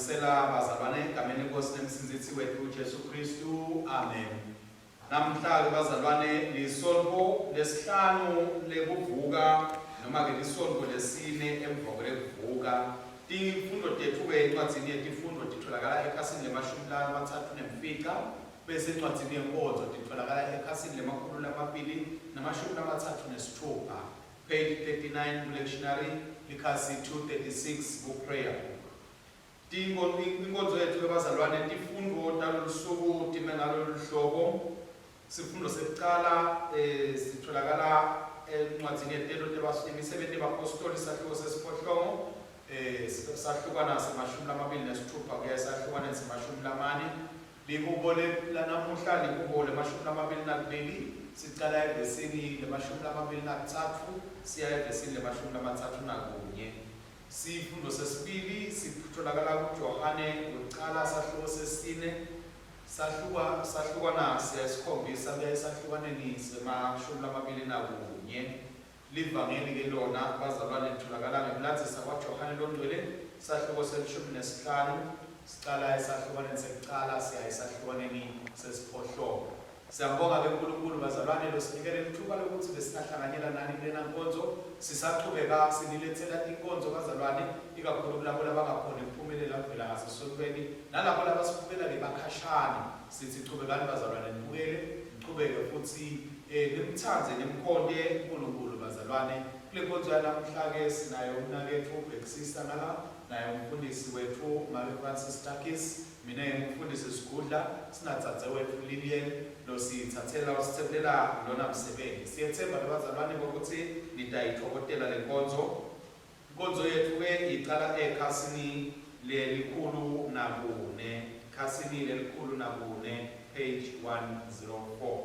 Ngiyanivusela bazalwane egameni lenkosi nemsindzisi wethu Jesu Kristu. Amen. Namhla-ke bazalwane lisonto lesihlanu lekuvuka noma-ke lisonto lesine emva kwelekuvuka. Tifundo tethu-ke encwadzini yetifundo titholakala ekhasini lemashumi lamatsatfu nemfica bese encwadzini yenkonzo titholakala ekhasini lemakhulu lamabili namashumi lamatsatfu nesitfupha, page 39 ku-lectionary, likhasi 236 ku-prayer book. Inkonzo yethu yabazalwane tifundvo talolusuku time ngalolu hlobo. Sifundo sekucala eh, sitholakala encwadzini yetento imisebenti yebapostoli sahluko sesiphohlongo eh, sahlukana semashumi lamabili nesitfupha kuya esahlukaneni semashumi lamane. Lihubo lanamuhla lihubo lemashumi lamabili nakubili sicala evesini lemashumi lamabili nakutsatfu siya evesini lemashumi lamatsatfu nakunye. Sifundo sesibili sitfolakala kuJohane wekucala sahluko sesine sahluka sahlukana siyasikhombisa kuya esahlukaneni semashumi lamabili nakunye. Livangeli ke lona bazalwane litholakala ngekulandzisa kwaJohane loNgcwele sahluko selishumi nesihlanu sicala esahlukaneni sekucala siya esahlukaneni sesiphohlongo. Siyambonga-ke uNkulunkulu bazalwane losinike lelithuba lokuthi besingahlanganyela nani kulena nkonzo. Sisachubeka sinilethela inkonzo bazalwane, ikakhulu kulabo labangakhoni kuphumelela kuvela ngasesontweni nalabo labasibukela-ke bakhashane. Sithi chubekani bazalwane nibukele, nichubeke futhi eh, nimthande nimkhonte uNkulunkulu bazalwane. Kule nkonzo yanamuhla-ke sinaye umnaketfu uBhekisisa ngala, naye umfundisi wethu Make Francis Takis. Mina ngingumfundisi Sgudla, sinadzadzewetfu Lilian lositsatsela usitsebulela lona msebenti. Siyetsemba labazalwane kwekutsi nitayitfokotela lenkonzo. Inkonzo yetfu-ke icala ekhasini lelikhulu nakune, khasini lelikhulu nakune, page 104.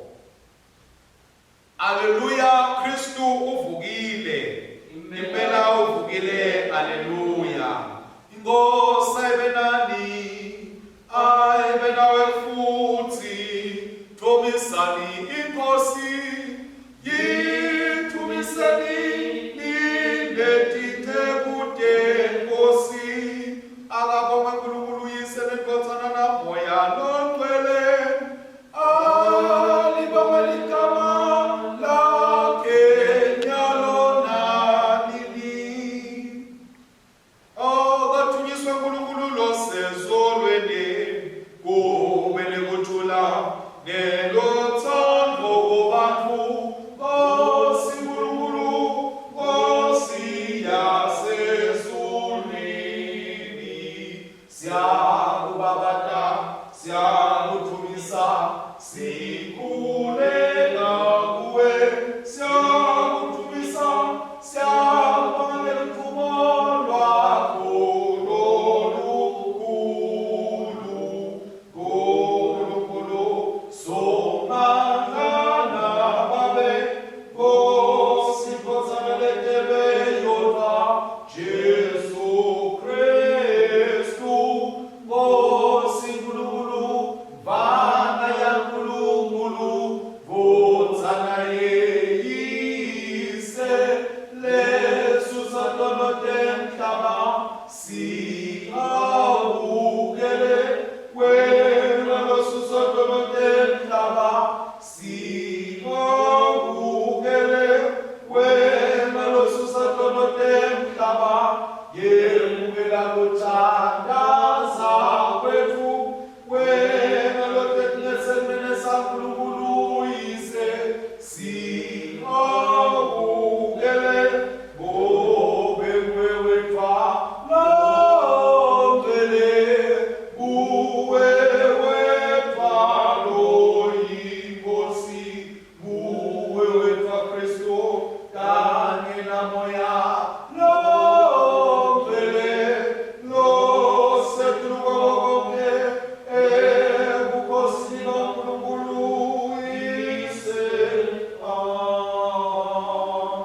Aleluya, Khristu uvukile. Impela uvukile, aleluya. Inkosi ayibe nani, ayibe nawe futhi. Thomisani iNkosi, yithumiseni nine tinceku teNkosi. Akabongwe uNkulunkulu uYise neNdvodzana naMoya loNgcwele. Alibongwe ligama lakhe nyalo nanini. Akathunyiswe uNkulunkulu losezulwini, kube nekuthula nelutsandvo kubantfu. Nkosi Nkulunkulu, Nkosi yasezulwini. Siyakubabata, siyakudvumisa, sikhuleka kuwe. Siyakudvumisa, siyakubonga ngeludvumo lwakho lolukhulu. Nkulunkulu, Somandla naBabe, Nkosi, Ndvodzana letelwe yodvwa, Jesu Khristu, Nkosi Nkulunkulu, Mvana yaNkulunkulu, Ndvodzana yeYise, lesusa tono temhlaba, sihawukele wena losusa tono temhlaba, Sihawukele wena losusa tono temhlaba, yemukela kuthandaza kwetfu, wena lotetingesemene saNkulunkulu uYise, sihawukele ngobe nguwe wedvwa longcwele, nguwe wedvwa loyiNkhosi, nguwe wedvwa Khristu, kanye naMoya loNgcwele, losetulu kwako konkhe ebukhosini baNkulunkulu uYise.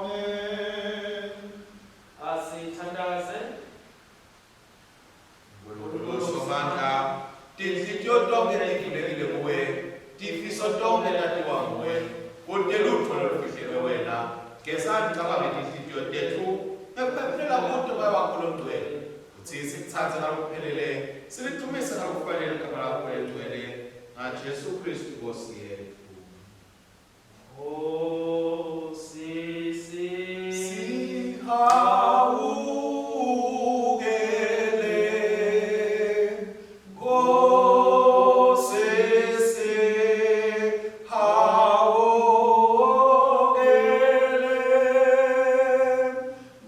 Amen. Asithandaze. Nkulunkulu Somandla, tinhlitiyo tonkhe tivulekile kuwe, tifiso tonkhe tatiwa nguwe, kute lutfo lolufihlelwe wena. Gezani cabange tinhlitiyo tetfu ngekuphefumulela kuto Moya wakho loNgcwele. Kutsi sikutsatse ngalokuphelele, silidvumise ngalokufanele igama lakho lelingcwele, ngaJesu Khristu Nkosi yetfu. Nkosi, Sihawukele, Nkosi, sihawukele,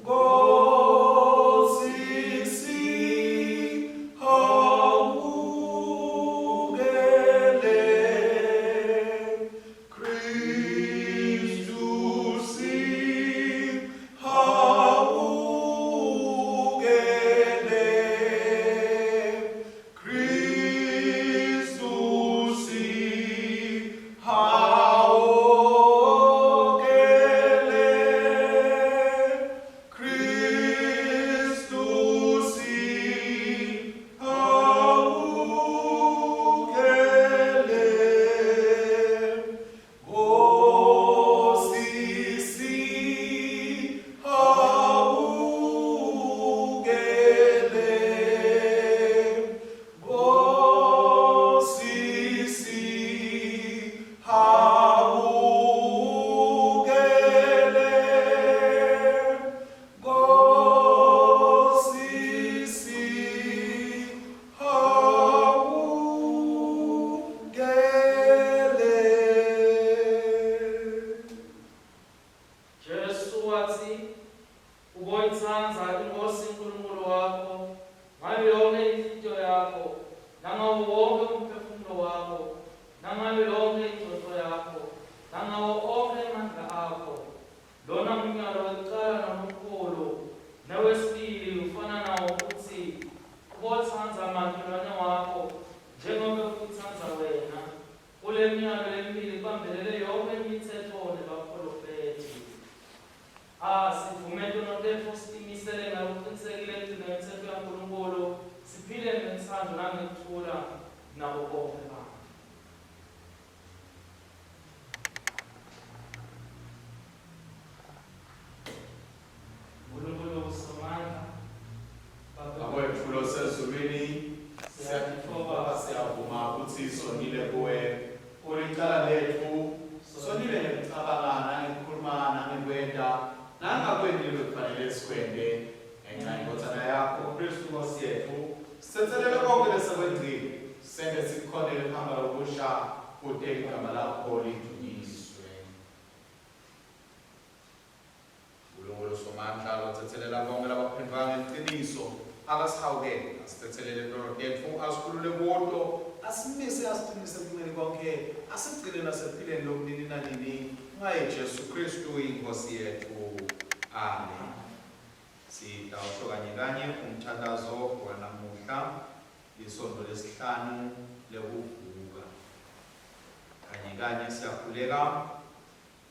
Nkosi, sihawukele. Kristu sihawukele. Kristu sihawukele. Kristu sihawukele. Nkosi sihawukele. Nkosi sihawukele. Nkosi sihawukele. Jesu watsi, Uboyitsandza iNkhosi Nkulunkulu wakho ngayo yonkhe inhlitiyo yakho, nangawo wonkhe umphefumulo wakho, nangayo yonkhe ingcondvo yakho, nangawo onkhe emandla akho. Lona ngumyalo wekucala nalomkhulu. Newesibili ufana nawo utsi, Ubotsandza makhelwane wakho njengobe utitsandza wena. Kule miyalo lemibili kubambelele yonkhe imitsetfo nebapholofethi. A Sivume tono tetfu, sitimisele ngalokucinisekile ekugcina imitsetfo yaNkulunkulu, siphile ngelutsandvo nangekuthula nabo bonkhe bantfu. Nkulunkulu Somandla, Babe Baba wetfu losezulwini, siyatitfoba siyavuma kutsi sonile kuwe. Ulicala letfu, sonile ngekucabanga nangekukhuluma nangekwenta nangakwenti lebekufanele sikwente. Ngenca yeNdvodzana yakho, Khristu Nkosi yetfu, sitsetselele konkhe lesekwengcile, sente sikukhonte lekuhamba lokusha kute ligama lakho lidvunyiswe. Nkulunkulu Somandla lotsetselela bonkhe labaphendvuka ngeliciniso, akasihawukele, asitsetselele tono tetfu, asikhulule kuto, asimise asiqinise ekumeni konkhe, asigcine nasekuphileni lokunini nanini, ngaye Jesu Khristu iNkhosi yetfu. Amen. Sitawusho kanye kanye umthandazo wanamuhla, lisontfo lesihlanu lekuvuka. Kanye kanye siyakhuleka.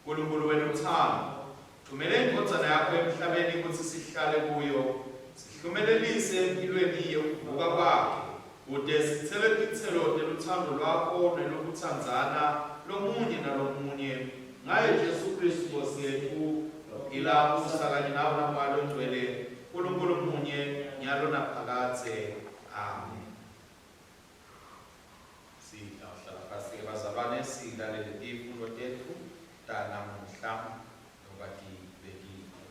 Nkulunkulu welutsandvo, thumela iNdvodzana yakho emhlabeni kutsi sihlale kuyo, sihlumelelise emphilweni yekuvuka kwakhe, kute sitsele titselo telutsandvo lwakho nelokutsandzana lomunye nalomunye, ngaye Jesu Khristu Nkhosi yetfu, lophila abusa kanye nawe naMoya loNgcwele, Nkulunkulu munye, nyalo naphakadze. Amen. Sitawuhlala phasi-ke bazalwane silalele tifundvo tetfu tanamuhla ngoba tibekiwe.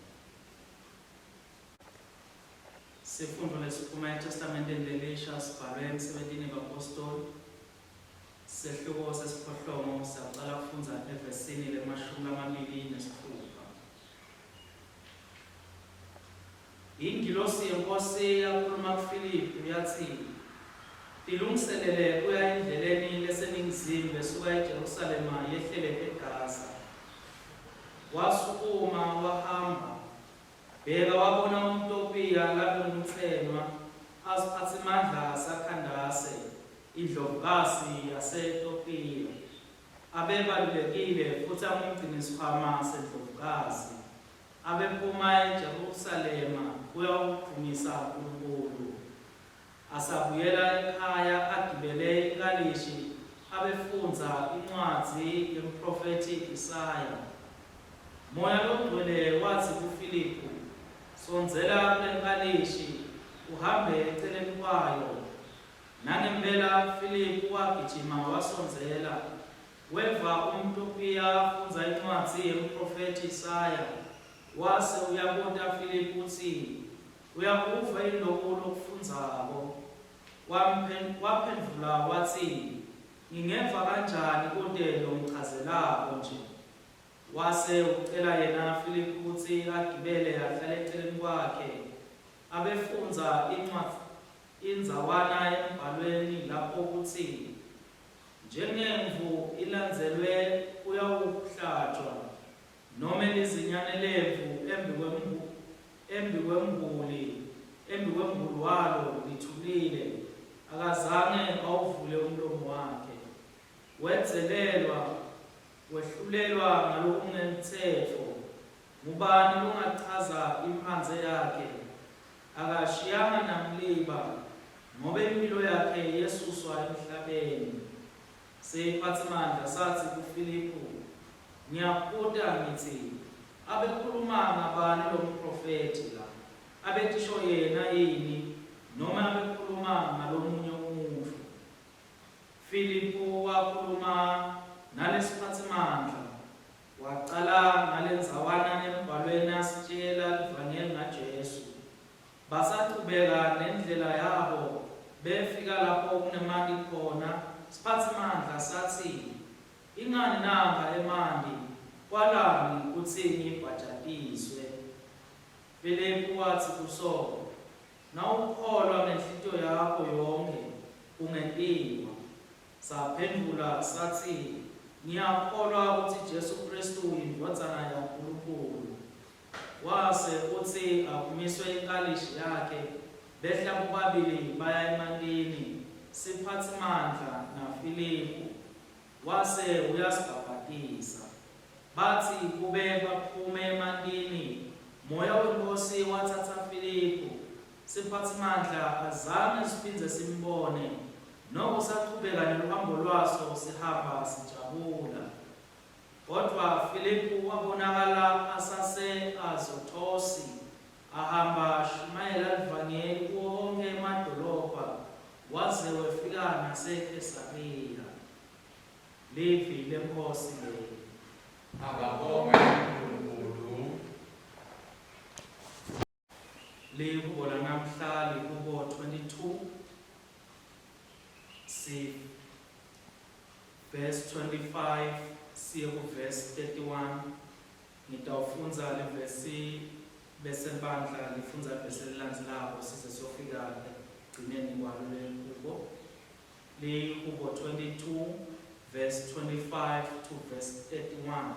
Sifundvo lesiphuma eTestamenteni Lelisha sibhalwe eMsebentini yebaPostoli, sehluko sesiphohlongo siyacala kufundza evesini lemashumi lamabili nesitfupha. Ingilosi yeNkhosi yakhuluma kuFiliphu yatsi, Tilungiselele kuya endleleni leseningizimu lesuka eJerusalema yehlele eGaza. Wasukuma wahamba. Bheka wabona umTopiya labengumtsenwa, asiphatsimandla saKhandase, indlovukazi yaseTopiya. Abebalulekile futsi angumgcinisikhwama sendlovukazi. Abephuma eJerusalema kuyawudvumisa Nkulunkulu. Asabuyela ekhaya agibele inkalishi, abefundza incwadzi yemphrofethi Isaya. Moya Longcwele watsi kuFiliphu, Sondzela kulenkalishi. uhambe eceleni kwayo. Nangempela Filiphu wagijima wasondzela, weva umTopiya afundza incwadzi yemphrofethi Isaya, wase uyabuta Filiphu utsi, Uyakuva yini loku lokufundzako? Waphendvula watsi, Ngingeva kanjani kute longichazelako nje? Wase ucela yena Filiphu kutsi agibele ahlale eceleni kwakhe. Abefundza incwadzi indzawana embhalweni lapho kutsi, Njengemvu ilandzelwe kuyawuhlatjwa, nome lizinyane lemvu embikwemhuli, embikwemhuli walo lithulile, akazange awuvule umlomo wakhe. Wedzelelwa, wehlulelwa ngalokungemtsetfo. Ngubani longachaza imphandze yakhe? Akashiyanga namliba, ngobe imphilo yakhe yesuswa emhlabeni. Siphatsimandla satsi kuFiliphu, Ngiyakubuta ngitsi, Abekhuluma ngabani lomphrofethi la? Abetisho yena yini, nome abekhuluma ngalomunye umuntfu? Filiphu wakhuluma nalesiphatsimandla, wacala ngalendzawana embhalweni asitjela livangeli ngaJesu. Basachubeka nendlela yabo, befika lapho kunemanti khona, siphatsimandla satsi, Ingani nankha emanti, kwalani kutsi ngibhajatiswe? Filiphu watsi kuso, Nawukholwa ngenhlitiyo yakho yonkhe, kungentiwa. Saphendvula satsi, Ngiyakholwa kutsi Jesu Khristu uyiNdvodzana yaNkulunkulu. Wase utsi akumiswe inkalishi yakhe, behla bobabili baya emantini, siphatsimandla naFiliphu. Wase uyasibhabhatisa. Batsi kube baphume emantini, Moya weNkhosi watsatsa Filiphu, siphatsimandla azange siphindze simbone, noko sachubeka neluhambo lwaso sihamba sijabula. Kodvwa Filiphu wabonakala asase-Azothosi, ahamba ashumayela liVangeli kuwo onkhe emadolobha, waze wefika naseKhesariya. Livi leNkhosi leli. Akabongwe uNkulunkulu. Lihubo lanamhla lihubo 22 si verse 25 siye ku verse 31. Ngitawufundza levesi bese libandla lifundza livesi elilandzelako size siyofika ekugcineni kwalo lelihubo. Lihubo 22 verse 25 to verse 31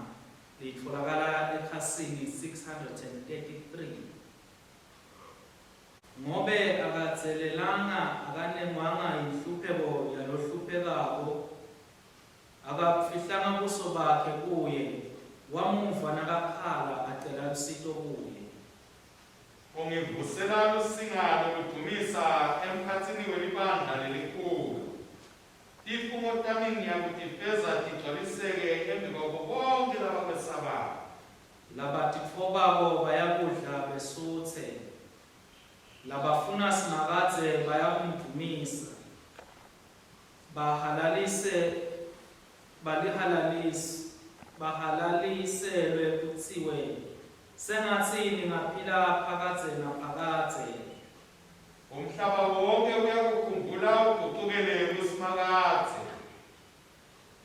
litfolakala ekhasini 633. Ngobe akadzelelanga akanengwanga yinhlupheko yalohluphekako, Akabufihlanga buso bakhe kuye, wamuva nakakhala acela lusito kuye. Ungivusela lusinga lwekudvumisa emkhatsini welibandla lelikhulu. Tifungo tami ngiyakutifeza tigcwaliseke embikwabo bonkhe labakwesabako. Labatitfobako bayakudla besutse, labafuna Simakadze bayakumdvumisa. Bahalalise, balihalalis, bahalaliselwe kutsiwe, Sengatsi ningaphila phakadze naphakadze. Umhlaba wonkhe uyakukhumbula ugucukele kuSimakadze.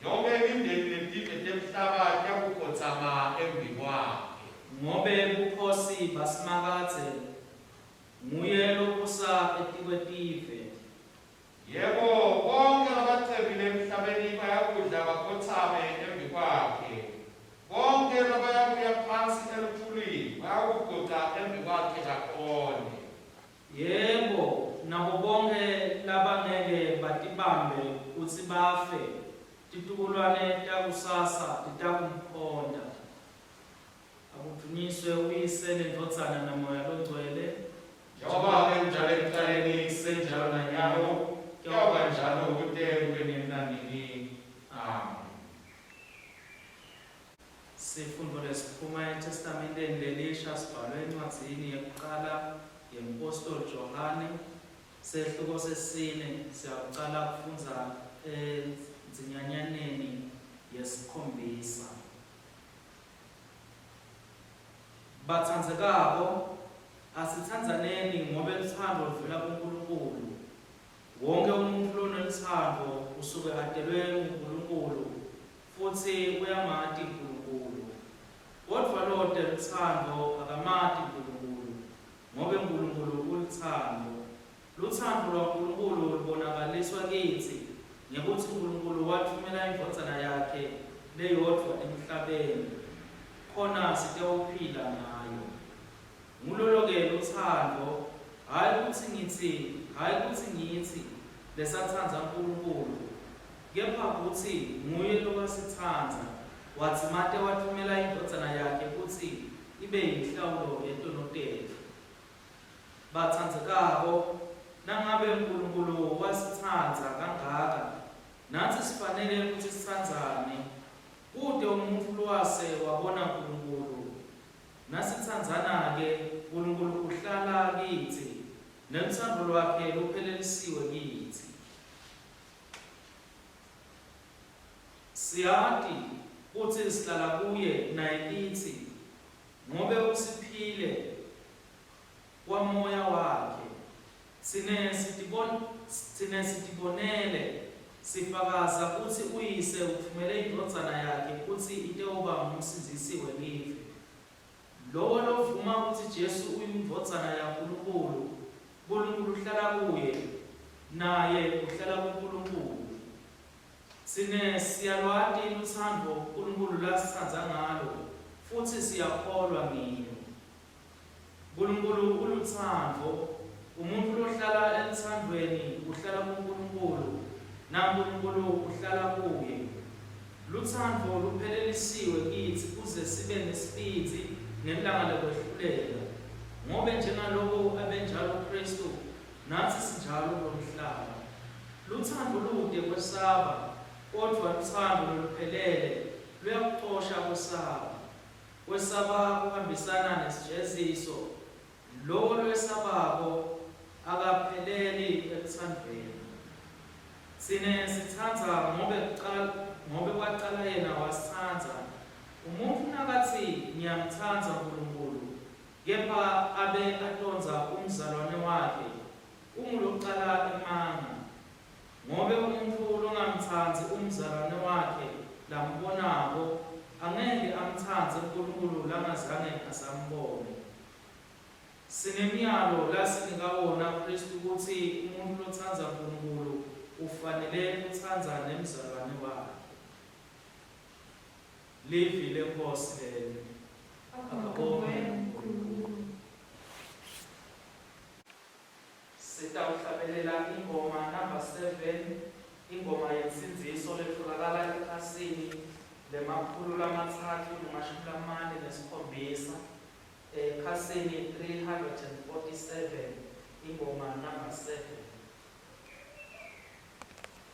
Yonkhe imindeni netive temhlaba tiyakukhotsama embikwakhe. Ngobe bukhosi baSimakadze, nguye lobusa etikwetive. Yebo, bonkhe labacebile emhlabeni bayakudla bakhotsame embikwakhe, bonkhe labayakuya phansi elutfulini bayakuguca embikwakhe bakhonte. Yebo, nabo bonkhe labangeke batibambe kutsi bafe, titukulwane takusasa titakumkhonta. Akudvunyiswe uYise neNdvodzana naMoya Longcwele. Njengoba bekunjalo ekucaleni, kusenjalo nanyalo, kuyawuba njalo kute kube nini nanini. Amen. Sifundvo lesiphuma eThestamenteni Lelisha sibhalwe encwadzini yekucala yemphostoli Johane sehluko sesine siyawucala kufundza enzinyanyaneni yesikhombisa. Batsandzekako, asitsandzaneni ngobe lutsandvo luvela kuNkulunkulu. Wonkhe umuntfu lonelutsandvo usuke atelwe nguNkulunkulu futsi uyamati Nkulunkulu. Kodvwa lote lutsandvo akamati Nkulunkulu, ngobe Nkulunkulu ulutsandvo. Lutsandvo lwaNkulunkulu lubonakaliswa kitsi ngekutsi Nkulunkulu watfumela iNdvodzana yakhe leyodvwa emhlabeni, khona sitewuphila ngayo. Ngulolo-ke lutsandvo, hhayi kutsi ngitsi, hhayi kutsi ngitsi lesatsandza Nkulunkulu, kepha kutsi nguye lowasitsandza, wadzimate watfumela iNdvodzana yakhe kutsi ibe yinhlawulo yetono tetfu. Batsandzekako, nangabe Nkulunkulu wasitsandza kangaka, natsi sifanele kutsi sitsandzane. Kute umuntfu lowase wabona Nkulunkulu. Nasitsandzana-ke, Nkulunkulu uhlala kitsi, nelutsandvo lwakhe luphelelisiwe kitsi. Siyati kutsi sihlala kuye naye kitsi, ngobe usiphile kwaMoya wakhe. Tsine sitibon tsine sitibonele, sifakaza kutsi uYise utfumele iNdvodzana yakhe kutsi itewuba nguMsindzisi welive. Lowo lovuma kutsi Jesu uyiNdvodzana yaNkulunkulu, Nkulunkulu uhlala kuye, naye uhlala kuNkulunkulu. Tsine siyalwati lutsandvo Nkulunkulu lasitsandza ngalo futsi siyakholwa ngilo. Nkulunkulu ulutsandvo. Umuntfu lohlala elutsandvweni uhlala kuNkulunkulu, naNkulunkulu uhlala kuye. Lutsandvo luphelelisiwe kitsi kuze sibe nesibindzi ngelilanga lekwehlulela, ngobe njengaloku abenjalo Khristu, natsi sinjalo kulomhlaba. Lutsandvo lute kwesaba, kodvwa lutsandvo loluphelele luyakucosha kwesaba. Kwesaba kuhambisana nesijeziso, lowo lowesabako akapheleli elutsandvweni. Tsine sitsandza ngobe kucala ngobe kwacala yena wasitsandza. Umuntfu nakatsi ngiyamtsandza Nkulunkulu, kepha abe atondza umzalwane wakhe, ungulocala emanga. Ngobe umuntfu longamtsandzi umzalwane wakhe lambonako, angeke amtsandze Nkulunkulu langazange asambone. Sinemyalo lasinika wona Khristu kutsi umuntfu lotsandza Nkulunkulu ufanele kutsandza nemzalwane wakhe. Livi leNkhosi leli. Akabongwe Nkulunkulu. Sitawuhlabelela ingoma number 7, ingoma yensindziso letfolakala ekhasini le-347, ekhasini 347, ingoma number 7.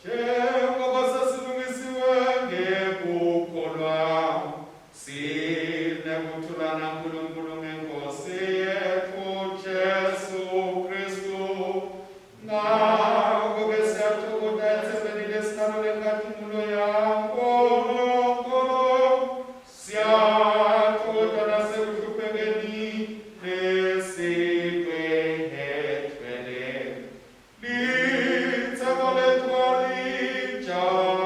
Njengoba sesilungisiwe ngekukholwa, sinekuthula naNkulunkulu ngeNkosi yetfu Jesu Khristu. Ngako-ke siyatfokota etsembeni lesinalo lenkhatimulo yaNkulunkulu. Siyatfokota nasekuhluphekeni lesikwetfwele. Litseko lethu alijabhi.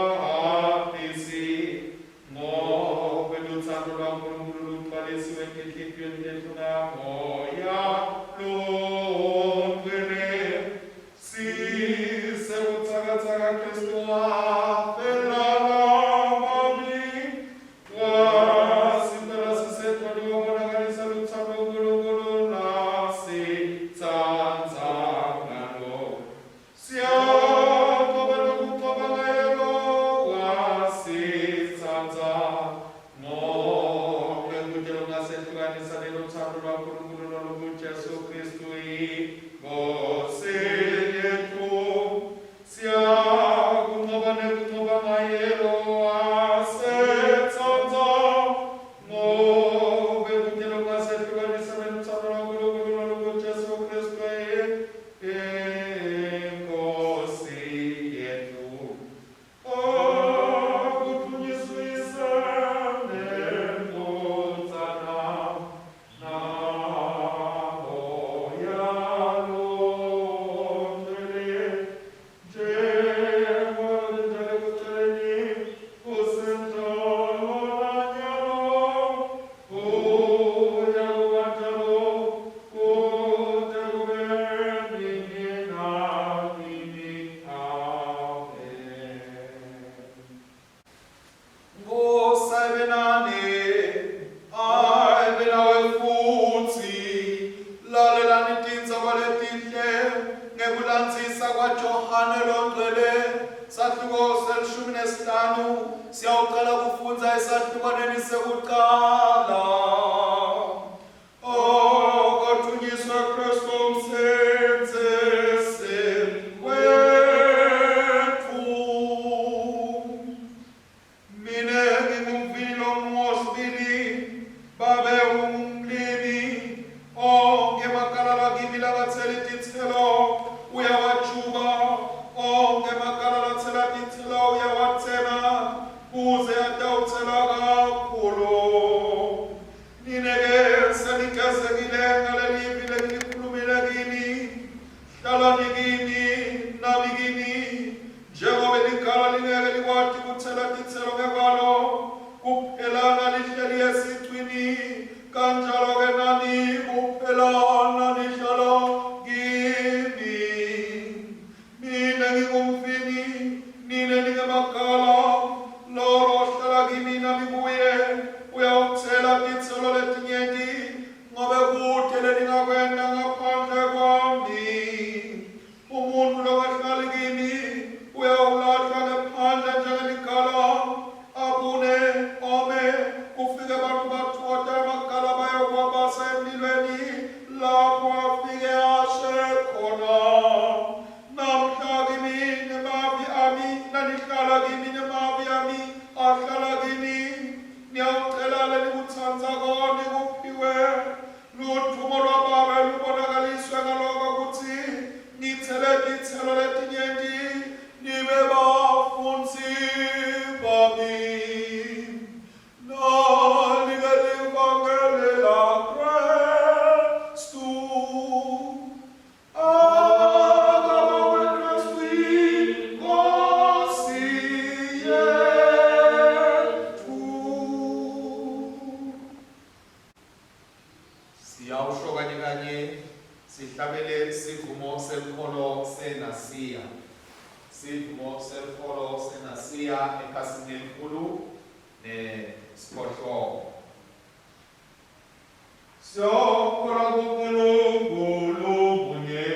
Ngekulandzisa kwaJohane loNgcwele, sahluko selishumi nesihlanu, siyawucala kufundza esahlukwaneni sekucala. Oh, kodvunyiswe Kristu umsindzisi wetfu. Mine ngingumvini longuwo sibili, Babe ungumlimi. Onkhe emagala lakimi lakatseli titselo uyawajuba, onkhe emagala latsela titselo uyawatsena, kuze atawutsela kakhulu. Nine-ke senigezekile ngalelivi lengilikhulumile kini. Hlalani kimi, nami kini, njengobe ligala lingeke likwati kutsela titselo ngekwalo, kuphela nalihleli esicwini, kanjalo-ke nani kuphela nanihlala kimi. Mine ngingumvini, nine ningemagala. Lowo lohlala kimi nami kuye uyawutsela titselo letinyenti, ngobe kute leningakwenta ngaphandle kwami. Umuntfu longahlali kimi uyawulahlwa ngephandle njengeligala, abune, ome, kufike bantfu batfota emagala bayokuwabasa emlilweni, lapho afike ashe khona. Namhla kimi nemavi ami, nanihlala kimi nemavi ami ahlala kini, niyawucela lenikutsandzako nikuphiwe. Ludvumo lwaBabe lubonakaliswe ngaloko kutsi nitsele titselo letinyenti, nibe bafundzi bami. Nali-ke livangeli laKhristu. Akabongwe Khristu iNkhosi yetfu. Siyawusho kanye kanye sihlabele sivumo selukholo seNasiya. Sivumo selukholo seNasiya ekhasini lelikhulu nesiphohlongo. Siyakholwa kuNkulunkulu munye,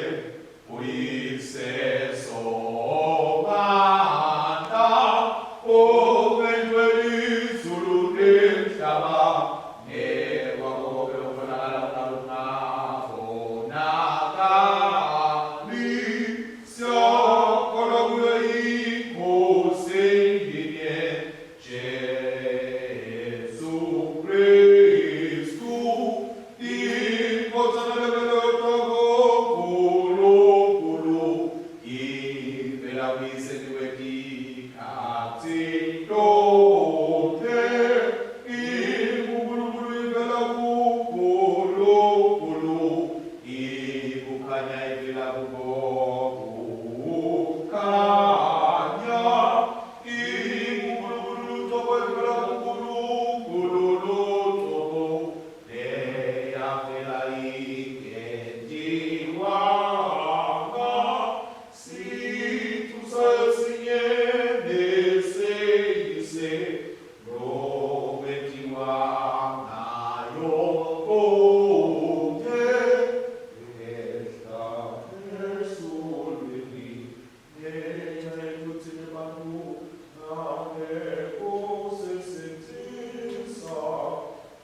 uYise Somandla, oMenti welizulu nemhlaba, nekwako konkhe lokubonakala nalokungabonakali. Siyakholwa kuyo iNkhosi yinye, Jesu Kristu, iNdvodzana levelelwa kuNkulunkulu, ivela kuyise tikhathi tonkhe, inguNkulunkulu ivela kuNkulunkulu, ikukhanya ivela kuko kukhanya. InguNkulunkulu lucobo ivela kuNkulunkulu lucobo, leyavela ingentiwanga, sicu sayo sinye neseyise, lowentiwa ngayo konkhe, yehla ezulwini. Ngenxa yekutsi nebantfu nangekusisindzisa,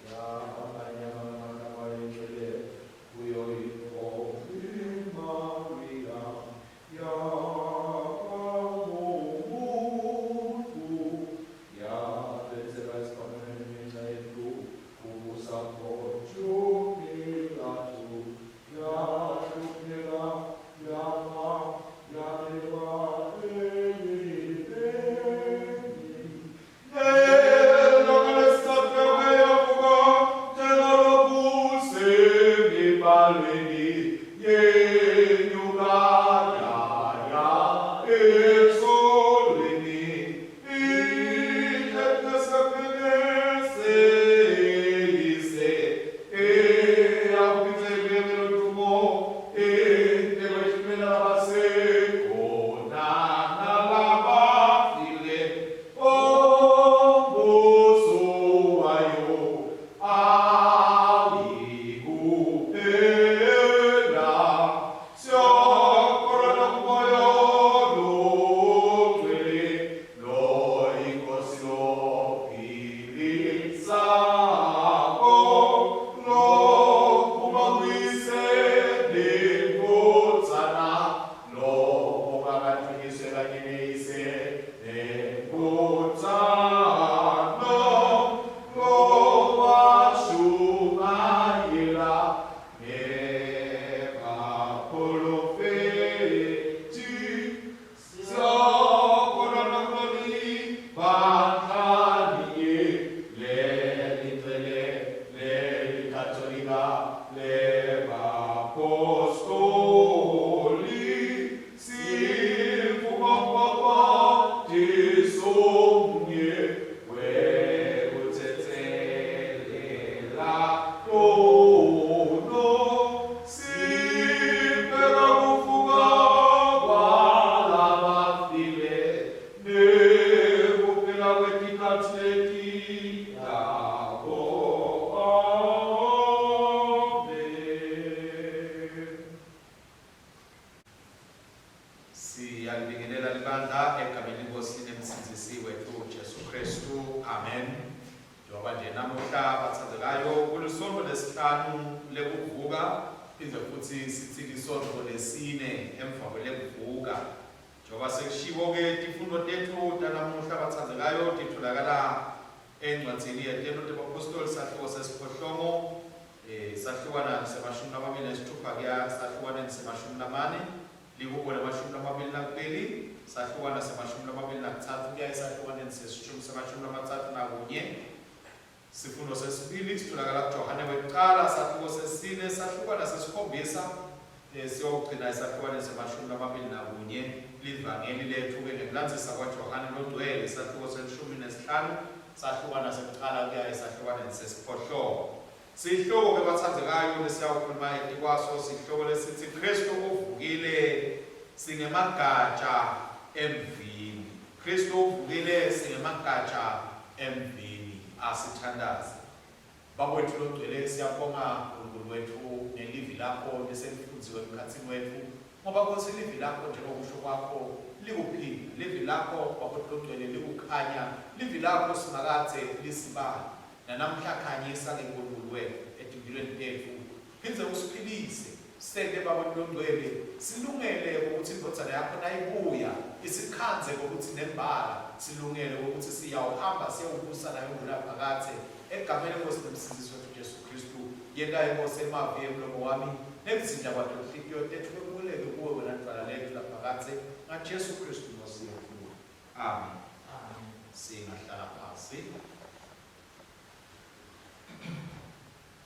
yabanyama ngamagama lengcwele kuyo iNkhosi Mariya, yaba ngumuntfu, yabetselwa esiphambanweni ngenca yetfu, kubusa Pontiyu Pilatu, Yahlupheka, yafa, yabekwa elibeni. Ngelanga lesitsatfu yavuka njengalokuse-miBhalweni, yenyuka yaya ezulwini, ihleti ngesekunene seYise. Eyakuphindze ibuye ngeludumo, etekwehlulela labasekhona nalabafile. Umbuso wayo awuyikuphela. Phindze futsi sitsi lisontfo lesine emva kwelekuvuka. Njengoba sekushiwo-ke tifundvo tetfu tanamuhla batsandzekayo titfolakala encwadzini yeTento tebaPhostoli sahluko sesiphohlongo sahlukwana semashumi 26 kuya sahlukwaneni semashumi 40, lihubo lemashumi 22 sahlukwana semashumi 23 kuya esahlukwaneni sesishumi semashumi 31. Sifundo sesibili sitholakala kuJohane wekucala sahluko sesine sahlukwana sesikhombisa siyogcina esahlukwaneni semashumi 21. Livangeli lethu-ke ngekulandzisa kwaJohane longcwele sahluko sel-15 sahlukwana sekucala kuya esahlukwaneni sesiphohlongo. Sihloko-ke batsandzekayo lesiyawukhuluma etikwaso sihloko lesitsi Khristu uvukile singemagatsha emvini. Khristu uvukile singemagatsha emvini. Asithandaze. Baba wetfu longcwele, siyabonga Nkulunkulu wetfu ngelivi lakho leselifundziwe emkhatsini wetfu, ngoba Nkhosi livi lakho njengokusho kwakho likuphila, livi lakho Baba wetfu longcwele likukhanya, livi lakho Simakadze lisibane. Nanamhla khanyisa ke Nkulunkulu wetfu etimphilweni tetfu, phindze usiphilise, sente Baba wetfu longcwele silungele ukuthi indvodzana yakho nayibuya isikhandze ngokuthi nembala silungele ukuthi siyawuhamba siyewubusa nayo ngulaphakadze. Egameni leNkhosi nemsindzisi wetfu Jesu Khristu, yenta iNkhosi emavi emlomo wami nekuzindla kwato tinhlitiyo tetfu kwemukeleke kuwe wena dvwala letfu laphakadze ngaJesu Khristu Nkhosi yetfu. Amen. Amen. Singahlala phasi.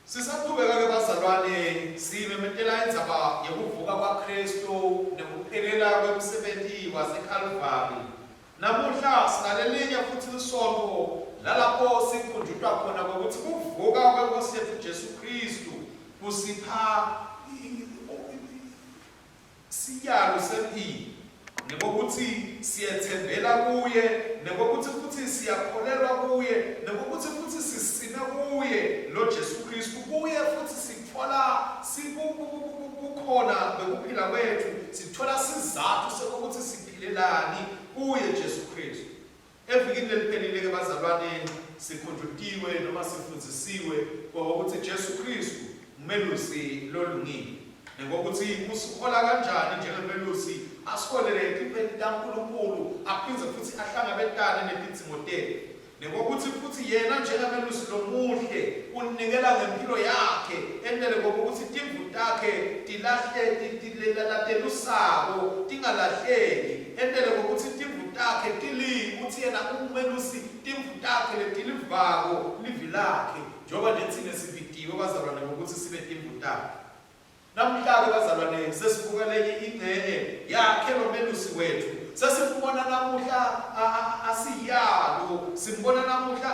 Sisaqhubeka-ke bazalwane, simemetela indzaba yekuvuka kwaKhristu nekuphelela kwemsebenti waseKhalvari. Namuhla sinalelinye futhi lisontfo lalapho sikhunjutwa khona kwekutsi kuvuka kweNkhosi yetfu Jesu Khristu kusipha siyalo semphilo, nekokuthi siyethembela kuye, nekokuthi futhi siyakholelwa kuye, nekokuthi futhi sisime kuye lo Jesu Kristu, kuye futhi sithola kukhona bekuphila kwethu, sithola sizathu sokuthi siphilelani kuye Jesu Kristu. Evikini leliphelile-ke bazalwane sikhunjutiwe noma sifundzisiwe kokuthi Jesu Kristu umelusi lolungile, nekokuthi usihola kanjani njengemelusi asiholele etimpeni taNkulunkulu aphindze futhi ahlangabetane netidzingo tetfu, nekokuthi futhi yena njengemelusi lomuhle unikela ngempilo yakhe entele kokuthi timvu takhe tilahle latelusako tingalahleki, entele kokuthi timvu takhe tili uthi yena ungumelusi timvu takhe letilivako livi lakhe, njengoba nje thina sibitiwe bazalwane ngokuthi sibe timvu takhe. Namuhla-ke bazalwane sesibuka lenye ingcenye yakhe lo melusi wethu. Sesimbona namuhla asiyalo, simbona namuhla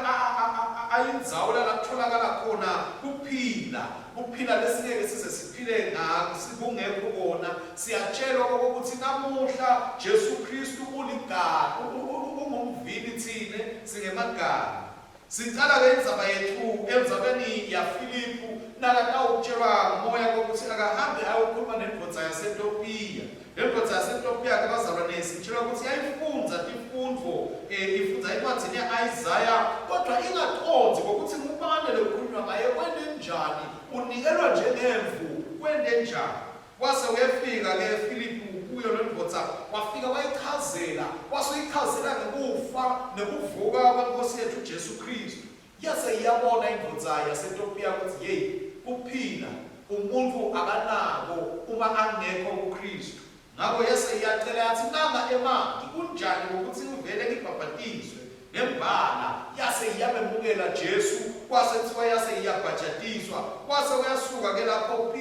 ayindzawo la kutholakala khona kuphila, kuphila lesingeke size siphile ngako kungekho kona. Siyatshelwa kokuthi namuhla Jesu Kristu uligala, ungumvini, thine singemagala. Sicala-ke indzaba yetfu endzabeni yaFiliphu nakatawutshelwa ngumoya kokuthi akahambe ayokhuluma nendvodza yaseTopiya. Le ndvodza yaseTopiya-ke bazalwane sitshelwa ukuthi yayifundza tifundvo, ifundza encwadzini ya-Isaya, kodwa ingaqondzi kokuthi ngubani lekukhulunywa ngaye, kwente njani, unikelwa njengemvu, kwente njani. Wase uyefika-ke Filiphu kuyo le ndvodza, wafika wayichazela, wase uyichazela ngekufa nekuvuka kweNkhosi yetfu Jesu Khristu. Yase iyabona indvodza yaseTopiya kutsi yeyi, kuphila umuntfu akanako uma angekho kuKhristu. Ngako yase iyacela yatsi, Nanga emanti, kunjani ngokuthi ngivele ngibhabhatiswe? Nembala yase iyamemukela Jesu, kwase kuthiwa yase iyabhajatiswa. Kwase uyasuka ke lapho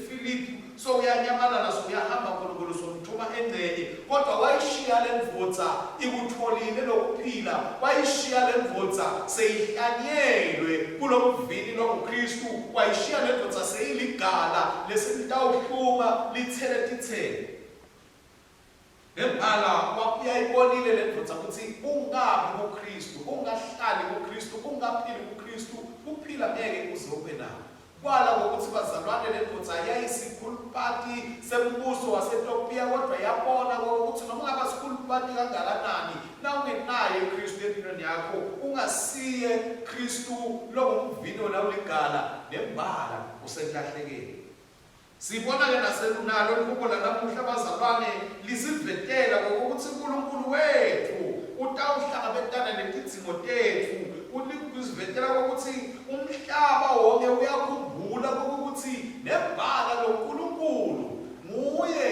Filiphu sowuyanyamalala, sowuyahamba, Nkulunkulu somthuma engcenye. Kodwa wayishiya le ndvodza ikutfolile lokuphila, wayishiya le ndvodza seyihlanyelwe kulomvini longuKhristu, wayishiya le ndvodza seyiligala leselitawuhluma lithele titselo. Nembala uyayibonile le ndvodza ukuthi ungabi kuKhristu, ungahlali kuKhristu, ungaphili kuKhristu, kuphila ngeke uze ube nako. Kwala ngokuthi bazalwane le ndvodza yayisikhulupati sembuso waseTopiya, kodwa yabona ukuthi noma ungaba sikhulupati kangakanani, nawungenaye Khristu empilweni yakho, ungasiye Khristu longumvini wona uligala, nembala usekulahlekeni. Sibona-ke naselunalo lihubo lanamuhla bazalwane lisivetela ngokuthi uNkulunkulu wethu utawuhlangabetana netidzingo tetfu. Usivetela kokuthi umhlaba wonke uyakhumbula kokuthi nembala loNkulunkulu nguye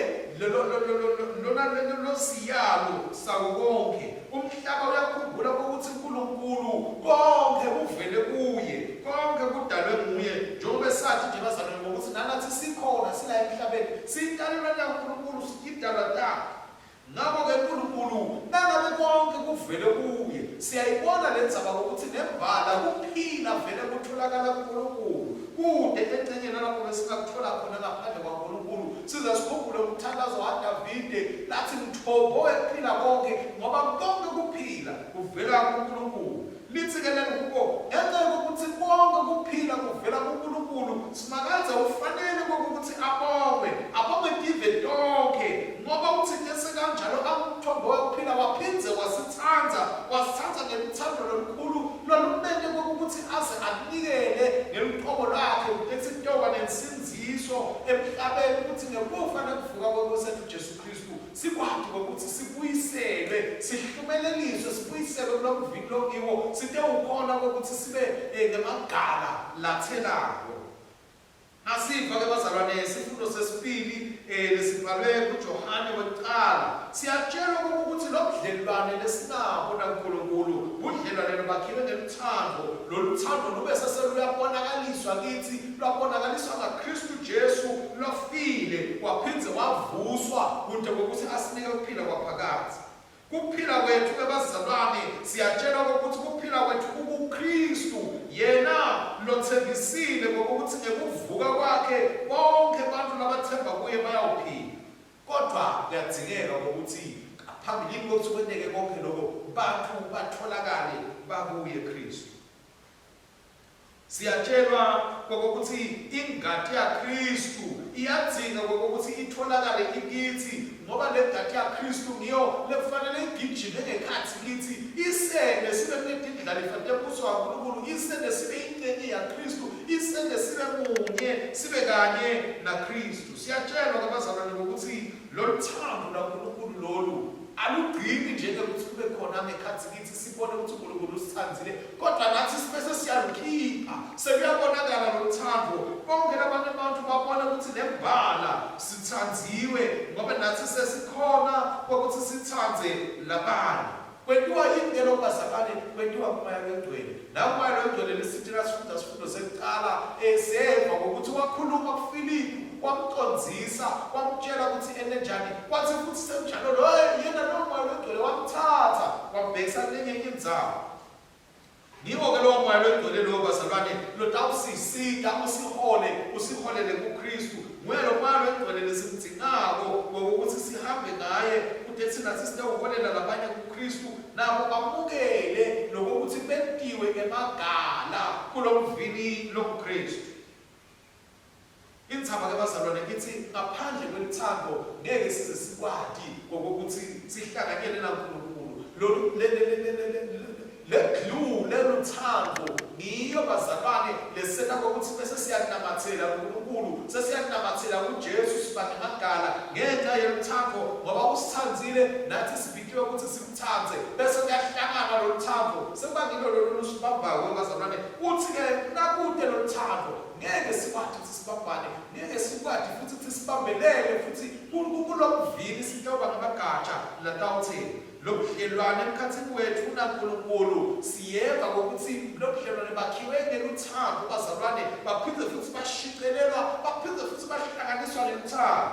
lona losiyalo sako konke. Umhlaba uyakhumbula ukuthi uNkulunkulu konke kuvele kuye, konke kudalwe nguye. Njengoba sathi nje bazalwane ngokuthi nanathi sikhona sila emhlabeni, siyintalelwane yaNkulunkulu, siyidalwa takhe. Ngakho-ke uNkulunkulu nangabe konke kuvele kuye, siyayibona le ndzaba kokuthi nembala kuphila vele kutholakala kuNkulunkulu. Kude engxenyeni nalapho besingakuthola khona ngaphandle kwaNkulunkulu. Size sikhumbule umthandazo waDavide lathi mthombo wekuphila konke ngoba konke kuphila kuvela kuNkulunkulu. Lithi-ke leli hubo ngenxa yokuthi konke kuphila kuvela kuNkulunkulu, Simakadze ufanele kokuthi abongwe, abongwe tive tonke ngoba uthinte sekanjalo angumthombo wekuphila waphindze wasithanda, wasithanda ngeluthando lolukhulu lolumente kokuthi aze anikele ngeluqobo lwakhe kuletha intoba nensindziso emhlabeni ukuthi ngekufa nekuvuka kweNkosi yethu Jesu Kristu sikwati kwekuthi sibuyiselwe sihlumeleliswe sibuyiselwe kulo mvini lokiwo sitewukhona kwekuthi sibe ngemagala lathelako. Nasiva-ke bazalwane sifundo sesibili lesibhalwe kuJohane wekucala, siyatshelwa ukuthi lo budlelwane lesinabo naNkulunkulu budlelwane lobakhiwe ngeluthando. Lolu thando lube seseluyabonakaliswa kithi, lwabonakaliswa ngaKristu Jesu lofile waphindze wavuswa kude kokuthi asinike ukuphila kwaphakadze. Kuphila kwethu ke bazalwane siyatshelwa ukuthi kuphila kwethu kukuKristu yena lothembisile ngokuthi ngekuvuka kwakhe bonke abantu labathemba kuye bayawuphila. Kodwa kuyadzingeka ukuthi phambilini kokuthi kwenteke konke lokho bantu batholakale bakuye Kristu. Siyatshelwa kokuthi ingati yaKristu iyadzinga kokuthi itholakale ikithi ngoba le ngati yaKristu ngiyo lekufanele igijime ngekhathi kithi isende sibe kunetindlalifa tembuso waNkulunkulu, isende sibe ingcenye yaKristu, isende sibe munye, sibe kanye naKristu. Siyatshelwa kabazalwane ngokuthi lolu thando laNkulunkulu lolu alugcini njengekuthi kube khona ngekhathi kithi sibone ukuthi uNkulunkulu usithandile, kodwa nathi sibese siyalukhipha, sekuyabonakala lolu thando. Bonke labanye abantu babona ukuthi nembala sithandiwe ngoba nathi sesikhona kokuthi sithande labanye. Kwentiwa yini ke lokhu bazalwane? Kwentiwa kuMoya loNgcwele. NakuMoya loNgcwele lisithi nasifunda sifundo sekuqala seva ngokuthi wakhuluma kuFilipu, wamcondzisa, wamtshela ukuthi ente njani. Wathi futhi sekunjalo loyo yena lowo Moya loNgcwele wamthatha wambhekisa kulenye indzawo. Ngiwo-ke lowo Moya loNgcwele lowo bazalwane lotawusisita usihole usiholele kuKristu. Nguye lo Moya loNgcwele lesimdzingako wokuthi sihambe ngaye kute thina sisitewuholela labanye kuKristu nabo bamukele lokuthi bentiwe emagala kulomvini lokuKristu. Indzaba ke bazalwane ithi ngaphandle kweluthando ngeke size sikwati kokuthi sihlanganyele naNkulunkulu. Lolu le le le le le le glue lelo thando ngiyo bazalwane lesenta kokuthi bese siyanamathela kuNkulunkulu, sesiyanamathela kuJesu, siba ngemagala ngenxa yeluthando ngoba usithandzile nathi sibitiwe ukuthi simthande, bese kuyahlangana lolu thando sekuba ngilo lolu lusibambayo bazalwane. Uthi-ke nakude lolu thando ngeke sikwati ukuthi sibambane, ngeke sikwati futhi ukuthi sibambelele futhi kulomvini sitawuba ngamagatsha latawutheni lobudlelwane emkhathini wethu naNkulunkulu. Siyeva ngokuthi lobudlelwane bakhiwe ngeluthando bazalwane, baphinde futhi bashicelelwa, baphinde futhi bahlanganiswa ngeluthando.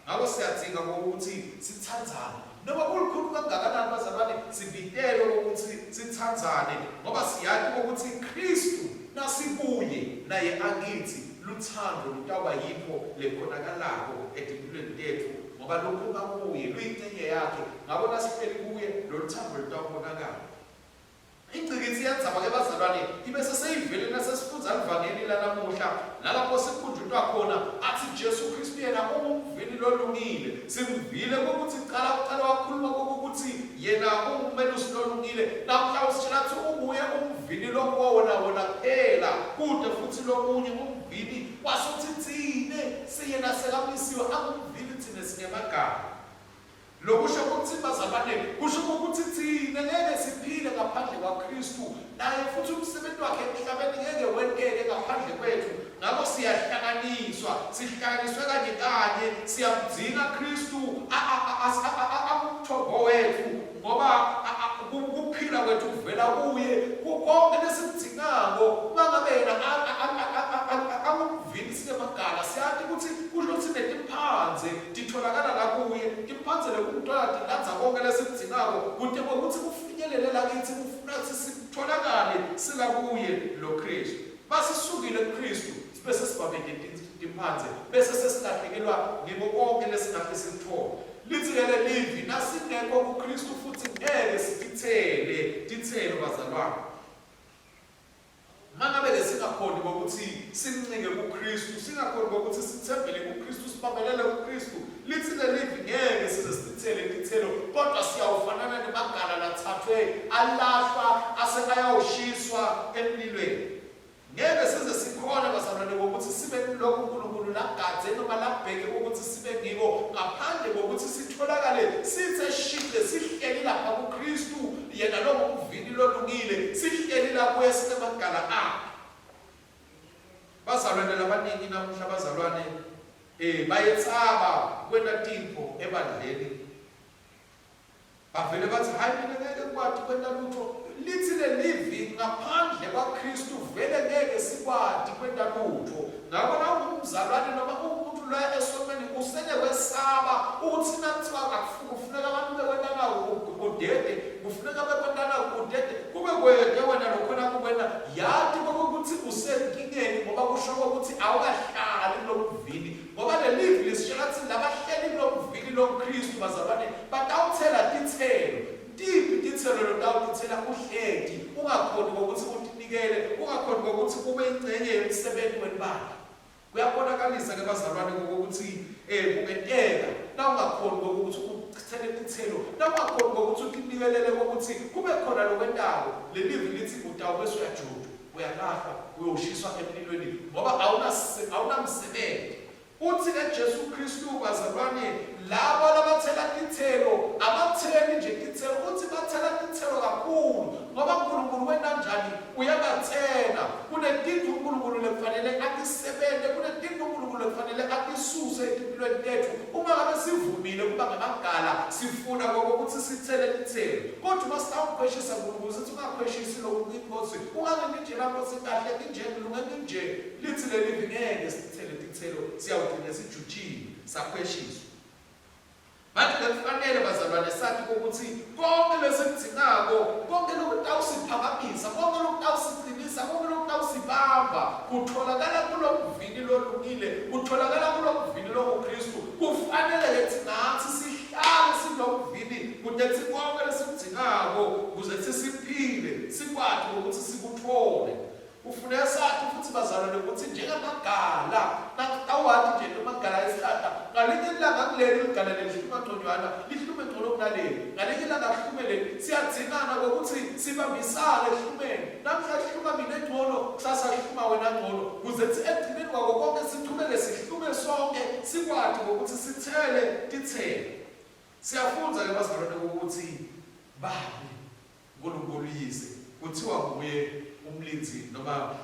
Ngakho siyadzinga ngokuthi sithandzane noma kulukhulu kangakanani bazalwane, sibitelwe ukuthi sithandzane ngoba siyati ukuthi Kristu nasibuye naye akithi luthando lutawuba yintfo lekhonakalako etimpilweni tetfu ngoba luphuma kuye, luyincenye yakhe. Ngako nasihleli kuye loluthando lutawubonakala. Ingcikitsi yendzaba-ke bazalwane ibese seyivele nasesifundza livangeli lanamuhla nalapho sikhunjutwa khona athi Jesu Kristu yena ungumvini lolungile. Simvile kokuthi cala kuqala wakhuluma kokuthi yena ungumelusi lolungile. Namhla usitshela athi unguye umvini lokuwona wona kuphela, kude futhi lomunye umvini wasuthi tsine siyena. Lokusho ukuthi bazalwane, kusho ukuthi thina ngeke siphile ngaphandle kwaKristu, naye futhi umsebenzi wakhe emhlabeni ngeke wenteke ngaphandle kwethu. Ngakho siyahlanganiswa, sihlanganiswe kanye kanye, siyamdzinga Kristu angumthombo wethu ngoba kuphila kwethu kuvela kuye. Konke lesikudingako uma ngabe yena angumvini sinemagala, siyati ukuthi kusho ukuthi netimphandze titholakala la kuye. Timphandze lekungithola tilandza konke lesikudingako kute kwekutsi kufinyelele lakithi, kufuna kutsi sitholakale silakuye lo Kristu. Masisukile kuKristu sibese sibabeke timphandze bese sesilahlekelwa ngiko konke lesingahle sikuthole. Lithi-ke lelivi nasingekho kuKristu futhi ngeke sitithele tithelo bazalwane. Mangabe-ke singakhoni kokuthi sincike kuKristu, singakhoni kokuthi sithembele kuKristu, sibambelele kuKristu, lithi lelivi ngeke size sithele tithelo, kodwa siyawufanana nemagala lathathwe alahlwa ase ayawushiswa emlilweni. Ngeke size sikhone bazalwane kokuthi sibe kulokhu uNkulunkulu lagadze noma labheke ukuthi sibe ngiko ngaphandle kokuthi sitholakale sithe shice sihleli lapha kuKristu yena lo ngumvini lolungile sihleli la kuye sinemagala akhe. Bazalwane labaningi namuhla bazalwane eh bayetsaba kwenta tintfo ebandleni. Bavele bathi hayi mina ngeke ngikwati kwenta lutho. Lithi lelivi ngaphandle kwaKristu vele ngeke sikwati kwenta lutho. Ngakho nawungumzalwane noma uwumuntu loya esonweni usenekwesaba ukuthi nakuthiwa kufuneka abantu bekwenta nawo udede, kufuneka bekwenta nawo udede, kube kwede wena lokhona kukwena yati kokuthi usenkingeni ngoba kusho ukuthi awukahlali kulomvini. Ngoba lelivi lisitshela ukuthi labahleli kulomvini lokuKristu bazalwane batawuthela titselo. Tiphi titselo lotawutitsela uhleti ungakhoni kokuthi utinikele, ungakhoni kokuthi ube ingcenye yemsebenti welibandla. Kuyabonakalisa ke bazalwane kokuthi eh kungenteka nawungakhoni kokuthi uthele titselo, nawungakhoni kokuthi utinikelele kokuthi kube khona lokwentako, lelivi lithi utawube usuyajujwa, uyalahlwa, uyoshiswa emlilweni ngoba awunamsebenzi. Uthi ke Jesu Kristu bazalwane labo labathela tithelo abatheli nje tithelo, uthi bathela tithelo kakhulu ngoba uNkulunkulu wenta njani? Uyabathena. Kunetintfo uNkulunkulu lekufanele atisebente, kunetintfo uNkulunkulu lekufanele atisuse etimpilweni tetfu uma ngabe sivumile kuba ngemagala sifuna kokuthi sithele tithelo. Kodwa uma sitawukhweshisa uNkulunkulu sithi ungakhweshisi lokhu inkosi, unganginjena Nkosi kahle nginje ngilunge nginje, lithi lelivi ngeke sithele tithelo, siyawugcina sijutshiwe sakhweshiswa. Manje bekufanele bazalwane sathi ukuthi konke lesikudzingako, konke lokutawusiphakamisa, konke lokutawusiqinisa, konke lokutawusibamba kutholakala kulomvini lolungile, kutholakala kulomvini longuKristu. Kufanele ke nathi sihlale silomvini kude kuthi konke lesikudzingako kuze siphile sikwati ukuthi sikuthole. Kufuneka sathi futhi bazalwane ukuthi njengamagala awati nje amagala esihlahla ngalinye ilanga kuleli ligala lelihluma ngconywana lihlume ngcono kunaleli, ngalinye ilanga kuhlume leli. Siyadzingana ngokuthi sibambisane ekuhlumeni. Namhla kuhluma mina engcono, kusasa kuhluma wena ngcono, kuze kuthi ekugcineni kwako konke sichubeke sihlume sonke sikwati ngokuthi sithele tithelo. Siyafundza-ke bazalwane ukuthi Babe Nkulunkulu Uyise kuthiwa nguye umlindzi noma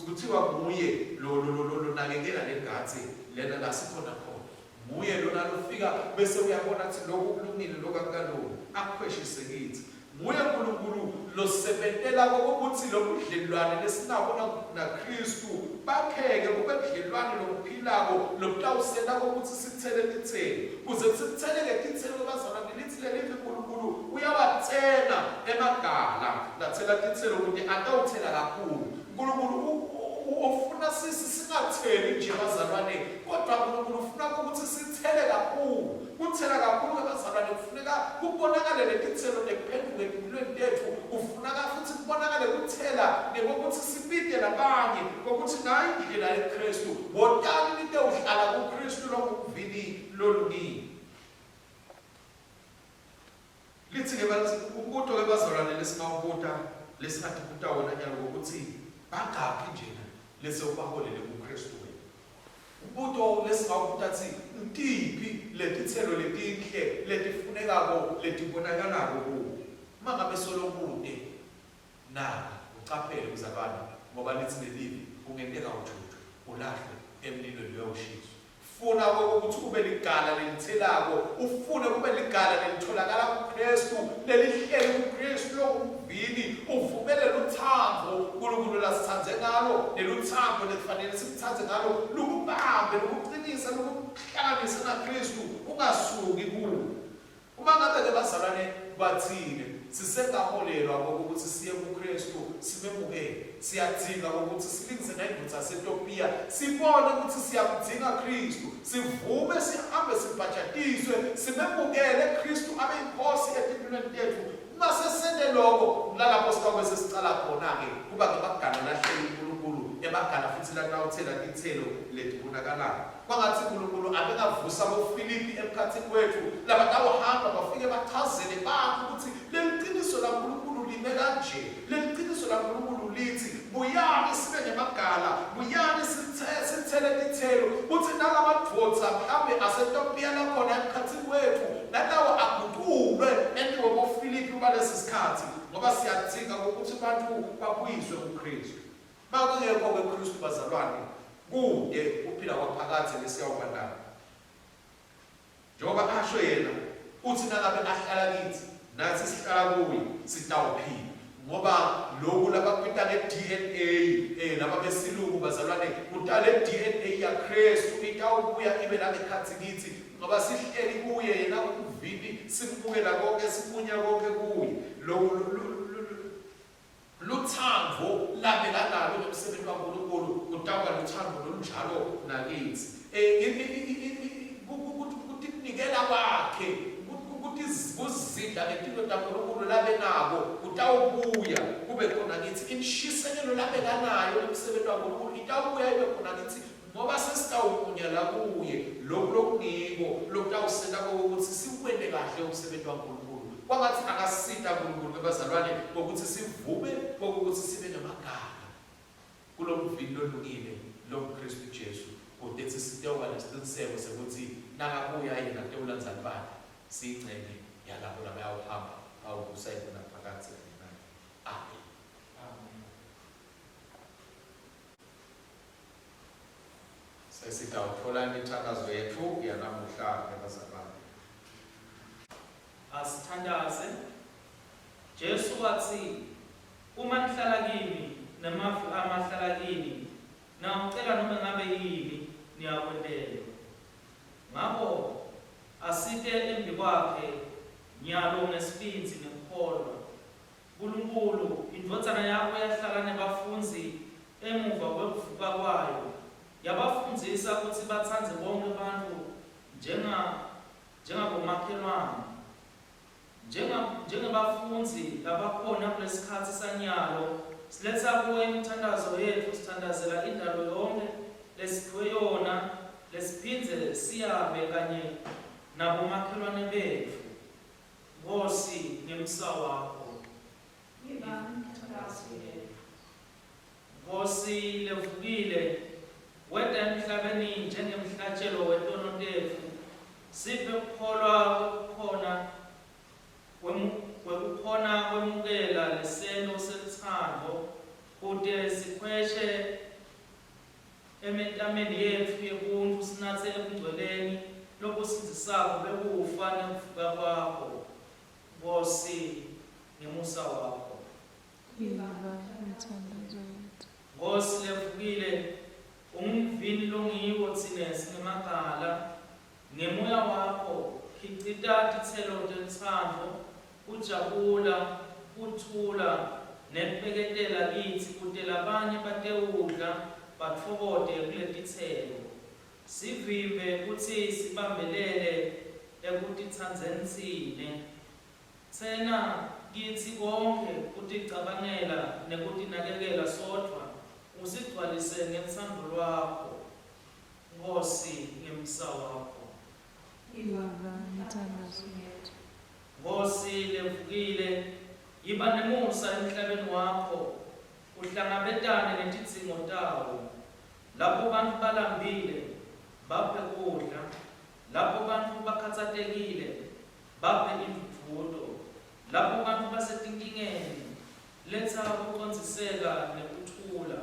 kuthiwa nguye lo lo lo lonakekela legadze lena la sikhona khona. Nguye lona lofika bese uyabona ukuthi lokhu kulungile lokhu akukalungi, akukhweshise kithi. Nguye Nkulunkulu losebentela kokuthi lobudlelwane lesinabo naKristu bakheke kube budlelwane lobuphilako lobutawusenta kokuthi sithele titselo. Kuze sitheleke titselo bazalwane lithi lelivi Nkulunkulu uyawatsena emagala lathela titselo kuti atawuthela kakhulu. Nkulunkulu ufuna singatheli nje bazalwane, kodwa Nkulunkulu ufuna ukuthi sithele kakhulu. Kuthela kakhulu ke bazalwane kufuneka kubonakale letitselo nekuphenduka etimpilweni tetfu. Kufuneka futhi kubonakale kuthela nekokuthi sibite labanye kokuthi nayi indlela yeKristu, wotani nitewuhlala kuKristu longumvini lolungile. Lithi-ke umbuto ke bazalwane lesingawubuta lesingatibuta wona nyalo ukuthi bangaphi njena lesewubaholele kuKristu wena. Umbuto lesingawubuta thi. Ngitiphi letitselo letinhle letifunekako letibonakalako kuwe? Uma ngabe solo kute, naka, ucaphele mzalwane, ngoba litsi lelivi kungenteka ujutjwe, ulahlwe emlilweni uyewushiswa. Funa ukuthi ube ligala lelithelako, ufune kube ligala lelitholakala kuKristu, lelihleli kuKristu longumvini, uvumele luthando uNkulunkulu lasithande ngalo, neluthando lekufanele simthande ngalo, lukubambe, lukuqinise, lukuhlanganise naKristu, ungasuki kuwo. Uma ngabe-ke bazalwane bathile sisengaholelwa kokuthi siye kuKristu simemukele, siyadzinga kokuthi silingise nendvodza yaseTopiya, sibone ukuthi siyamdzinga Kristu, sivume sihambe sibhajatiswe, simemukele Kristu abe yinkosi etimpilweni tetfu. Uma sesente lokho, kulalapho sitawube sesicala khona-ke kuba ngemagala lahleli uNkulunkulu, emagala futhi latawuthela titselo letibonakalako. Kwangatsi Nkulunkulu abengavusa boFilipi emkhatsini wetfu labatawuhamba bafike bachazele bantfu kutsi leliciniso laNkulunkulu lime kanje. Leliciniso laNkulunkulu litsi, Buyani sibe ngemagala, buyani sitsele titselo, kutsi nalamadvodza mhlawumbe aseTopiya lakhona emkhatsini wetfu nalawo aguculwe entiwe boFilipi balesi sikhatsi, ngoba siyadzinga kutsi bantfu babuyiswe kuKhristu. Makungekho-ke Khristu bazalwane, kute kuphila kwaphakadze lesiyawuba nako. Njengoba asho yena, utsi nangabe ahlala kitsi, natsi sihlala kuye, sitawuphila. Ngoba loku labakubita nge-DNA, eh, laba besilungu bazalwane, kutale DNA yaKhristu itawubuya ibe langekhatsi kitsi, ngoba sihleli kuye yena umvini, simukela konke, simunya konke kuye. Loku Lutsandvo labekanalo ngemsebenti waNkulunkulu kutawuba lutsandvo lolunjalo nakitsi. Kutinikela kwakhe, kuzidla ngetintfo taNkulunkulu labenako kutawubuya kube khona kitsi. Inshisekelo labekanayo ngemsebenti waNkulunkulu itawubuya ibe khona kitsi ngoba sesitawumunya la kuye. Loku lokungiko lokutawusenta kokutsi siwente kahle umsebenti waNkulunkulu. Kwangatsi angasita Nkulunkulu ke bazalwane ngokuthi sivume kokuthi sibe nemagala kulomvini lolungile longuKristu Jesu kute sitewuba nesiciniseko sekuthi nakabuya yena kutewulandza libandla siyincenye yalabo labayawuhamba bawubusa ingunaphakadze kanye naye. Amen. Amen. Sesitawutfola imithandazo yetfu yanamuhla ebazalwane. Asithandaze. Jesu watsi, Uma nihlala kimi, nemavi ami ahlala kini, niyawucela nome ngabe yini, niyakwentelwa. Ngako asite embikwakhe nyalo ngesibindzi nekukholwa. Nkulunkulu, iNdvodzana yakho yahlala nebafundzi emuva kwekuvuka kwayo, yabafundzisa kutsi batsandze bonkhe bantfu njenga njengabomakhelwane. Njenga, njengebafundzi labakhona kulesikhatsi sanyalo, siletsa kuwe imithandazo yetfu, sithandazela indalo yonkhe lesiphiwe yona, lesiphindze siyabe kanye nabomakhelwane betfu. Nkhosi, ngemsa wakho, Yiva imithandazo yetfu. Nkhosi levukile, weta emhlabeni njengemhlatjelo wetono tetfu, siphe kukholwa kwekukhona kwekukhona kwemukela lesento selutsandvo kute sikhweshe emetameni yetfu yebuntfu sinatse ebungcweleni lobusindzisako bekufa nekuvuka kwakho, Nkhosi, ngemusa wakho. Yiva imithandazo yetfu. Nkhosi levukile, ungumvini longiwo tsine singemagala. Ngemoya wakho khicita titselo telutsandvo, kujabula, kuthula nekubeketela kitsi kute labanye batewudla batfokote kuletitselo. Sivimbe kutsi sibambelele ekutitsandzeni tsine. Tsena kitsi konkhe kuticabangela nekutinakekela sodvwa, usigcwalise ngentsandvo lwakho, Nkhosi, ngemsa wakho. Yiva imithandazo yetfu. Nkhosi levukile, yiba nemusa emhlabeni wakho, uhlangabetane netidzingo tawo. Lapho bantfu balambile, baphe kudla. Lapho bantfu bakhatsatekile, baphe indvudvuto. Lapho bantfu basetinkingeni, letsa kucondziseka nekuthula.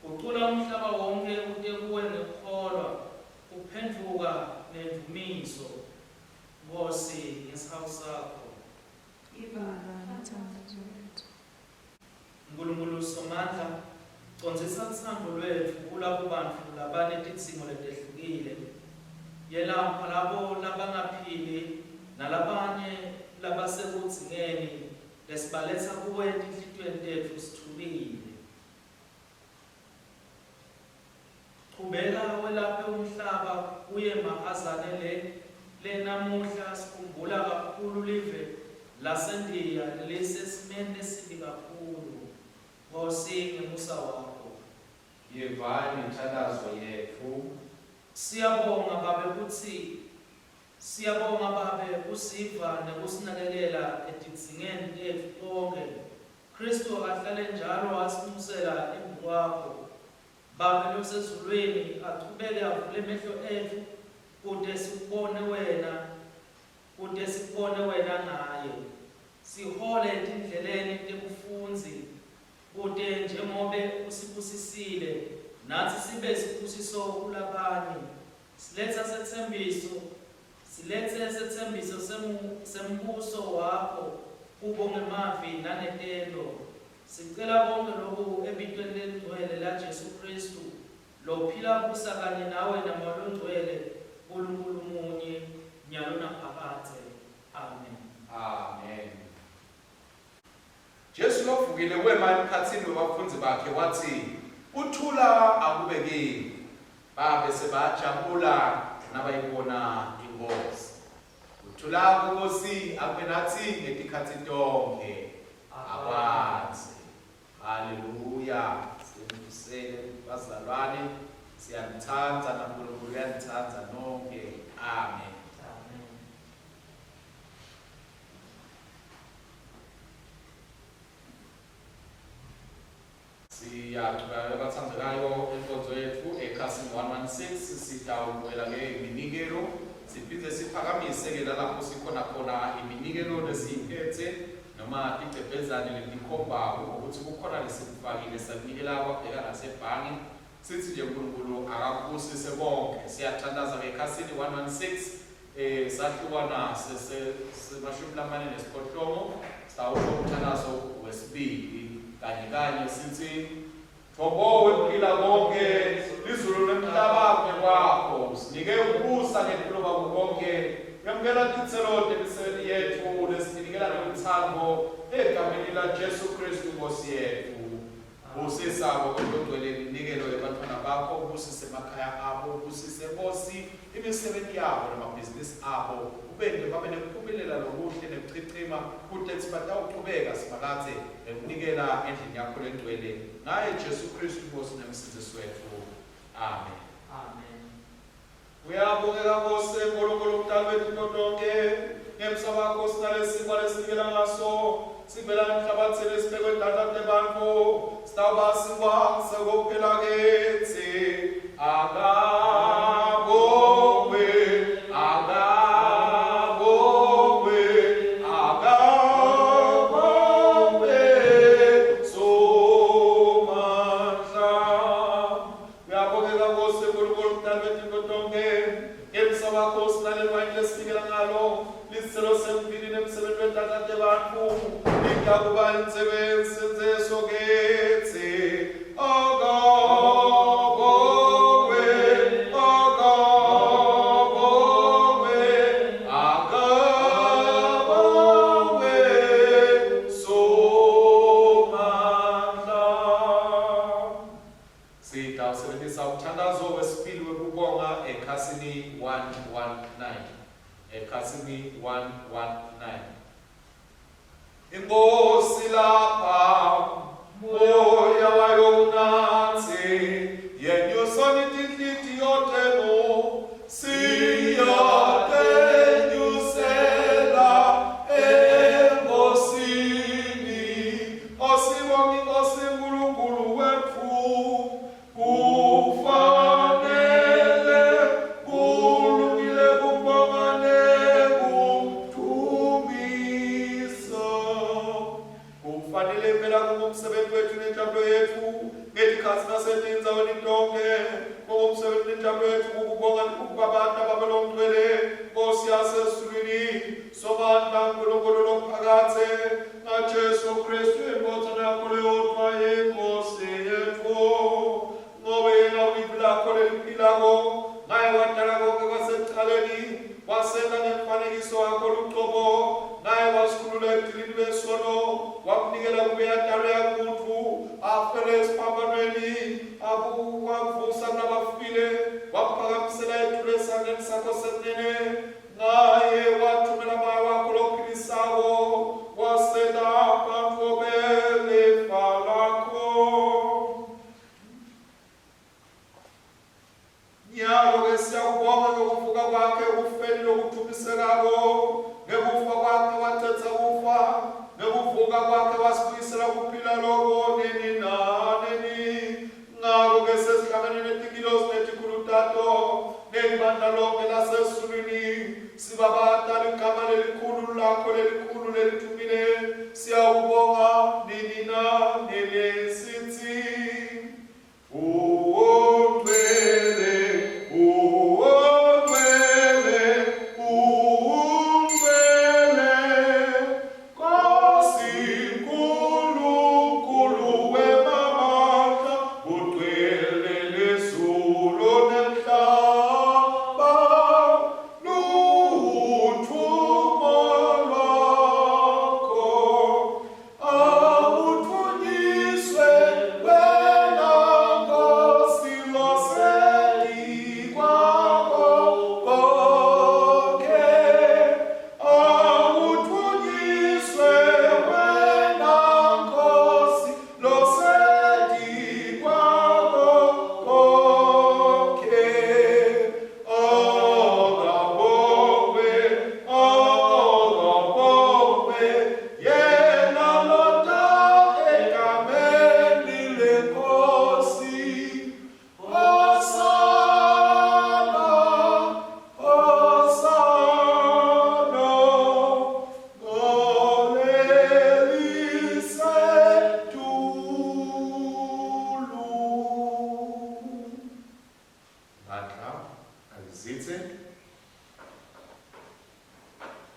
Gucula umhlaba wonkhe ute kuwe ngekukholwa, kuphendvuka nendvumiso. Nkhosi, ngesihawu sakho. Iva imithandazo yethu. Nkulunkulu Somandla, condzisa lutsandvo lwetfu kulabo bantfu labanetidzingo letehlukile. Yelapha labo labangaphili nalabanye labasekudzingeni lesibaletsa kuwe etinhlitiyweni tetfu sithulile. Chubeka welaphe umhlaba kuye mahazane le le namuhla sikhumbula kakhulu live laseNdiya lelisesimeni lesibi kakhulu. Nkhosi ngemusa wakho. Yiva imithandazo yetfu. Siyabonga Babe kutsi Siyabonga Babe kusiva nekusinakekela etidzingeni tetfu tonkhe. Khristu ahlale njalo asincusela embikwakho. Babe loseZulwini achubeke avule emehlo etfu kute sikubone Wena, kute sikubone Wena ngaYe. Sihole etindleleni tebufundzi kute njengobe Usibusisile, natsi sibe sibusiso kulabanye. Siletsa setsembiso, siletse setsembiso semu, seMbuso waKho kubo ngemavi nangetento. Sicela konkhe loku eBitweni leliNgcwele laJesu Khristu, Lophila abusa kanye naWe naMoya loNgcwele, Nkulunkulu munye, nyalo naphakadze. Amen. Amen. Jesu lovukile wema emkhatsini webafundzi bakhe watsi, Kuthula akube kini. Babe sebayajabula nabayibona iNkhosi. Kuthula kweNkhosi akube natsi ngetikhatsi tonkhe. Akwandze. Haleluya. Sinivusele bazalwane. Siyanitsandza naNkulunkulu uyanitsandza nonkhe. Amen. Amen. Siyachubeka labatsandzekayo enkonzo yetfu ekhasini 116 sitawubukela ke iminikelo siphindze siphakamise ke lalapho sikhona khona iminikelo lesiyiphetse noma tigcebhezane letikhombako ukuthi kukhona lesikufakile sakunikela kwabheka nasebhange sithi nje uNkulunkulu akakubusise konke siyathandaza ke ekhasini 116 Eh sahlukana semashumi lamane nesiphohlongo sawusho umthandazo wesibili kanye kanye sithi Thombo wekuphila konke lizulu nemhlaba ngekwakho usinike ukubusa ngetulo kwako konke yamukela titselo temisebenti yetfu lesitinikela ngelutsandvo egameni laJesu Khristu Nkosi yetfu. Busisa ngokugcwele iminikelo yebantfwana bakho, ubusise emakhaya abo, ubusise Nkosi imisebenti yabo nemabhizinisi abo, ubente babe nekuphumelela lokuhle nekuchichima, kute kutsi batawuchubeka, Simakadze, nekunikela endlini yakho lengcwele, ngaye Jesu Khristu Nkhosi neMsindzisi wetfu. Amen. Amen. Uyabongeka Nkhosi, Nkulunkulu Mdali wetintfo tonkhe, ngemsa wakho sinalesinkwa lesinikela ngaso, sivela emhlabatsini esibekwe tandla tebantfu, sitawuba sinkwa sekuphila kitsi. Akabongwe, akabongwe, akabongwe Somandla. Uyabongeka Nkosi Nkulunkulu Mdali wetintfo tonkhe, ngemsa wakho sinaleliwayini lesinikela ngalo, lisitselo semvini nemsebenti wetandla tebantfu, litakuba indzebe yensindziso kitsi. Akabongwe, akabongwe, akabongwe Somandla. Sitawusebentisa umthandazo wesibili wekubonga ekhasini 119. Ekhasini 119. Inkosi lapha, moya wayo unatsi, yenyusani tinhlitiyo tenu, siyatenyusela eNkosini. Asibonge iNkosi uNkulunkulu wetfu, kufanele kulungile. ekufeni, wasenta ngemfanekiso wakho lucobo, naye wasikhulula ebugcilini besono, wamnikela kube yadalwe yakumuntu, afele esiphambanweni, wamvusa kulabafile, wamphakamisela etulu esandleni sakho sekunene, ngaye wathumela moya wakho lophilisako, wasenta bantfu belifa lakho. Nyalo-ke siyakubonga ngekuvuka kwakhe ekufeni lokuthumisekako. Ngekufa kwakhe wacedza kufa, ngekuvuka kwakhe wasibuyisela kuphila loko nini nanini. Ngako-ke sesihlangene netingilosi letikhulu tato nelibandla lonke lasezulwini, sibabata ligama lelikhulu lakho lelikhulu lelidumile, siyakubonga nini nanini sitsi. Ungcwele, ungcwele, ungcwele, Nkosi Nkulunkulu wemabandla, ugcwele lizulu nemhlaba, lutfumo lwakho. Awuthunyiswe wena Nkosi losetikwako konke. Awuthunyiswe wena Nkosi losetikwako konke. Akabongwe, akabongwe, yena lota egameni leNkosi. Hosana, Hosana, ngalelisetulu. Bandla alizitse.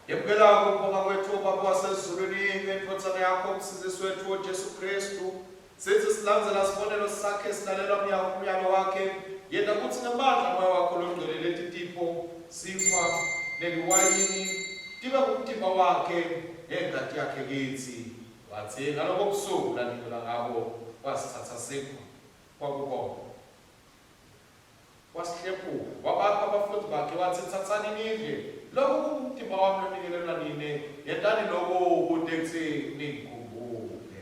Yemukela ukubonga kwethu Baba wasezulwini ngendvodzana yakho umsindzisi wethu Jesu Kristu. Sithi silandzela sibonelo sakhe silalela umyalo wakhe. Yenta kutsi ngemandla moya wakho longcwele leti tipho sinkwa neliwayini tibe ngumtimba wakhe nengati yakhe kitsi. Watsi ngalobo busuku lanikela ngabo wasithatha sinkwa kwakubonga. Wasihlephula, wabapha abafundzi bakhe, watsi, Tsatsani nidle, loku kungumtimba wami lonikelelwa nine, yentani loku kute kutsi ningikhumbule.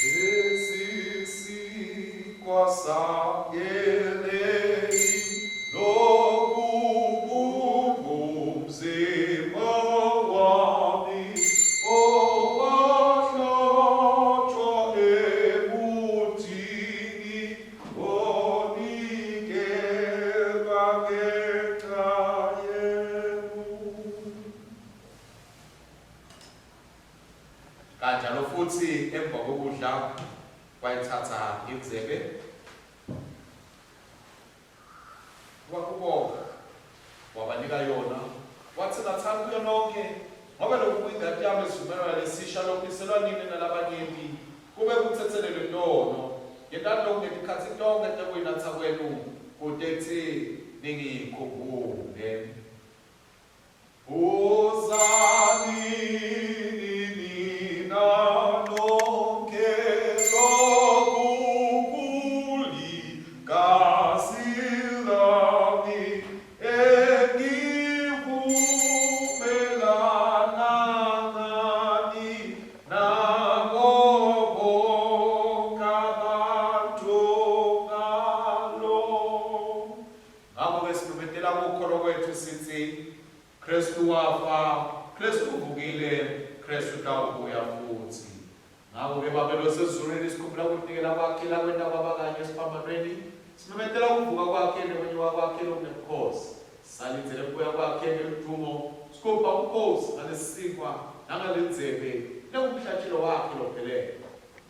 Lesi sinkwa sangeleli, loku kungumzimba wami, owahlatshwa emuthini, wonikelwa ngenxa yenu. Kanjalo futhi emva kokudla wayithatha indzebe, Wakubonga, wabanika yona, watsi, Natsani kuyo nonkhe, ngobe loku kuyingati yami yesivumelwano lesisha, lokumiselwa nine nalabanyenti, kube kutsetselelwe tono. Yentani loku ngetikhatsi tonkhe tekuyinatsa kwenu, kute kutsi ningikhumbule. Wozani nina nonke loku kuligazi lami engivumelana nani nabo bonke abantu ngalo. Ngakho-ke simemetela kukholwa kwethu sithi, Kristu wafa, Kristu uvukile, Kristu utawubuya futsi. Ngakho-ke Babe losezulwini sikhumbula kutinikela kwakhe lakwenta kwaba kanye esiphambanweni, simemetela kuvuka kwakhe nekwenyuka kwakhe lokunebukhosi. Sisalindzele kubuya kwakhe ngeludumo, sigubha umkhosi ngalesisinkwa nangalendzebe lengumhlatjelo wakhe lophelele.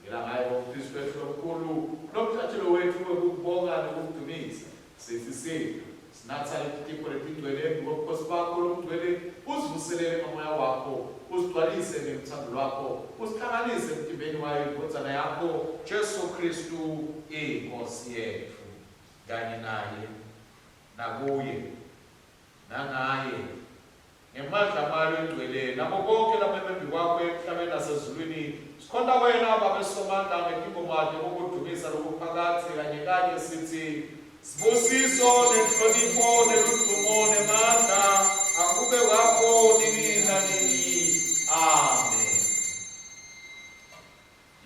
Nikela ngaye ngompristi wetfu lomkhulu, lomhlatjelo wetfu wekukubonga nekukudumisa. Sitsi sidla, sinatsa leti tipho letingcwele embikwebukhosi bakho lobungcwele, usivuselele ngaMoya wakho, usigcwalise ngelutsandvo lwakho, usihlanganise emtimbeni wayo iNdvodzana yakho, Jesu Khristu iNkhosi yetfu. Kanye naye. Nakuye, nangaye, ngemandla aMoya loyiNgcwele, nabo bonkhe labeme embikwakho emhlabeni nasezulwini, sikhonta wena, Babe Somandla, ngetingoma tekukudvumisa lokuphakadze kanyekanye sitsi, Sibusiso nenhlonipho neludvumo nemandla akube kwakho nini nanini. Amen.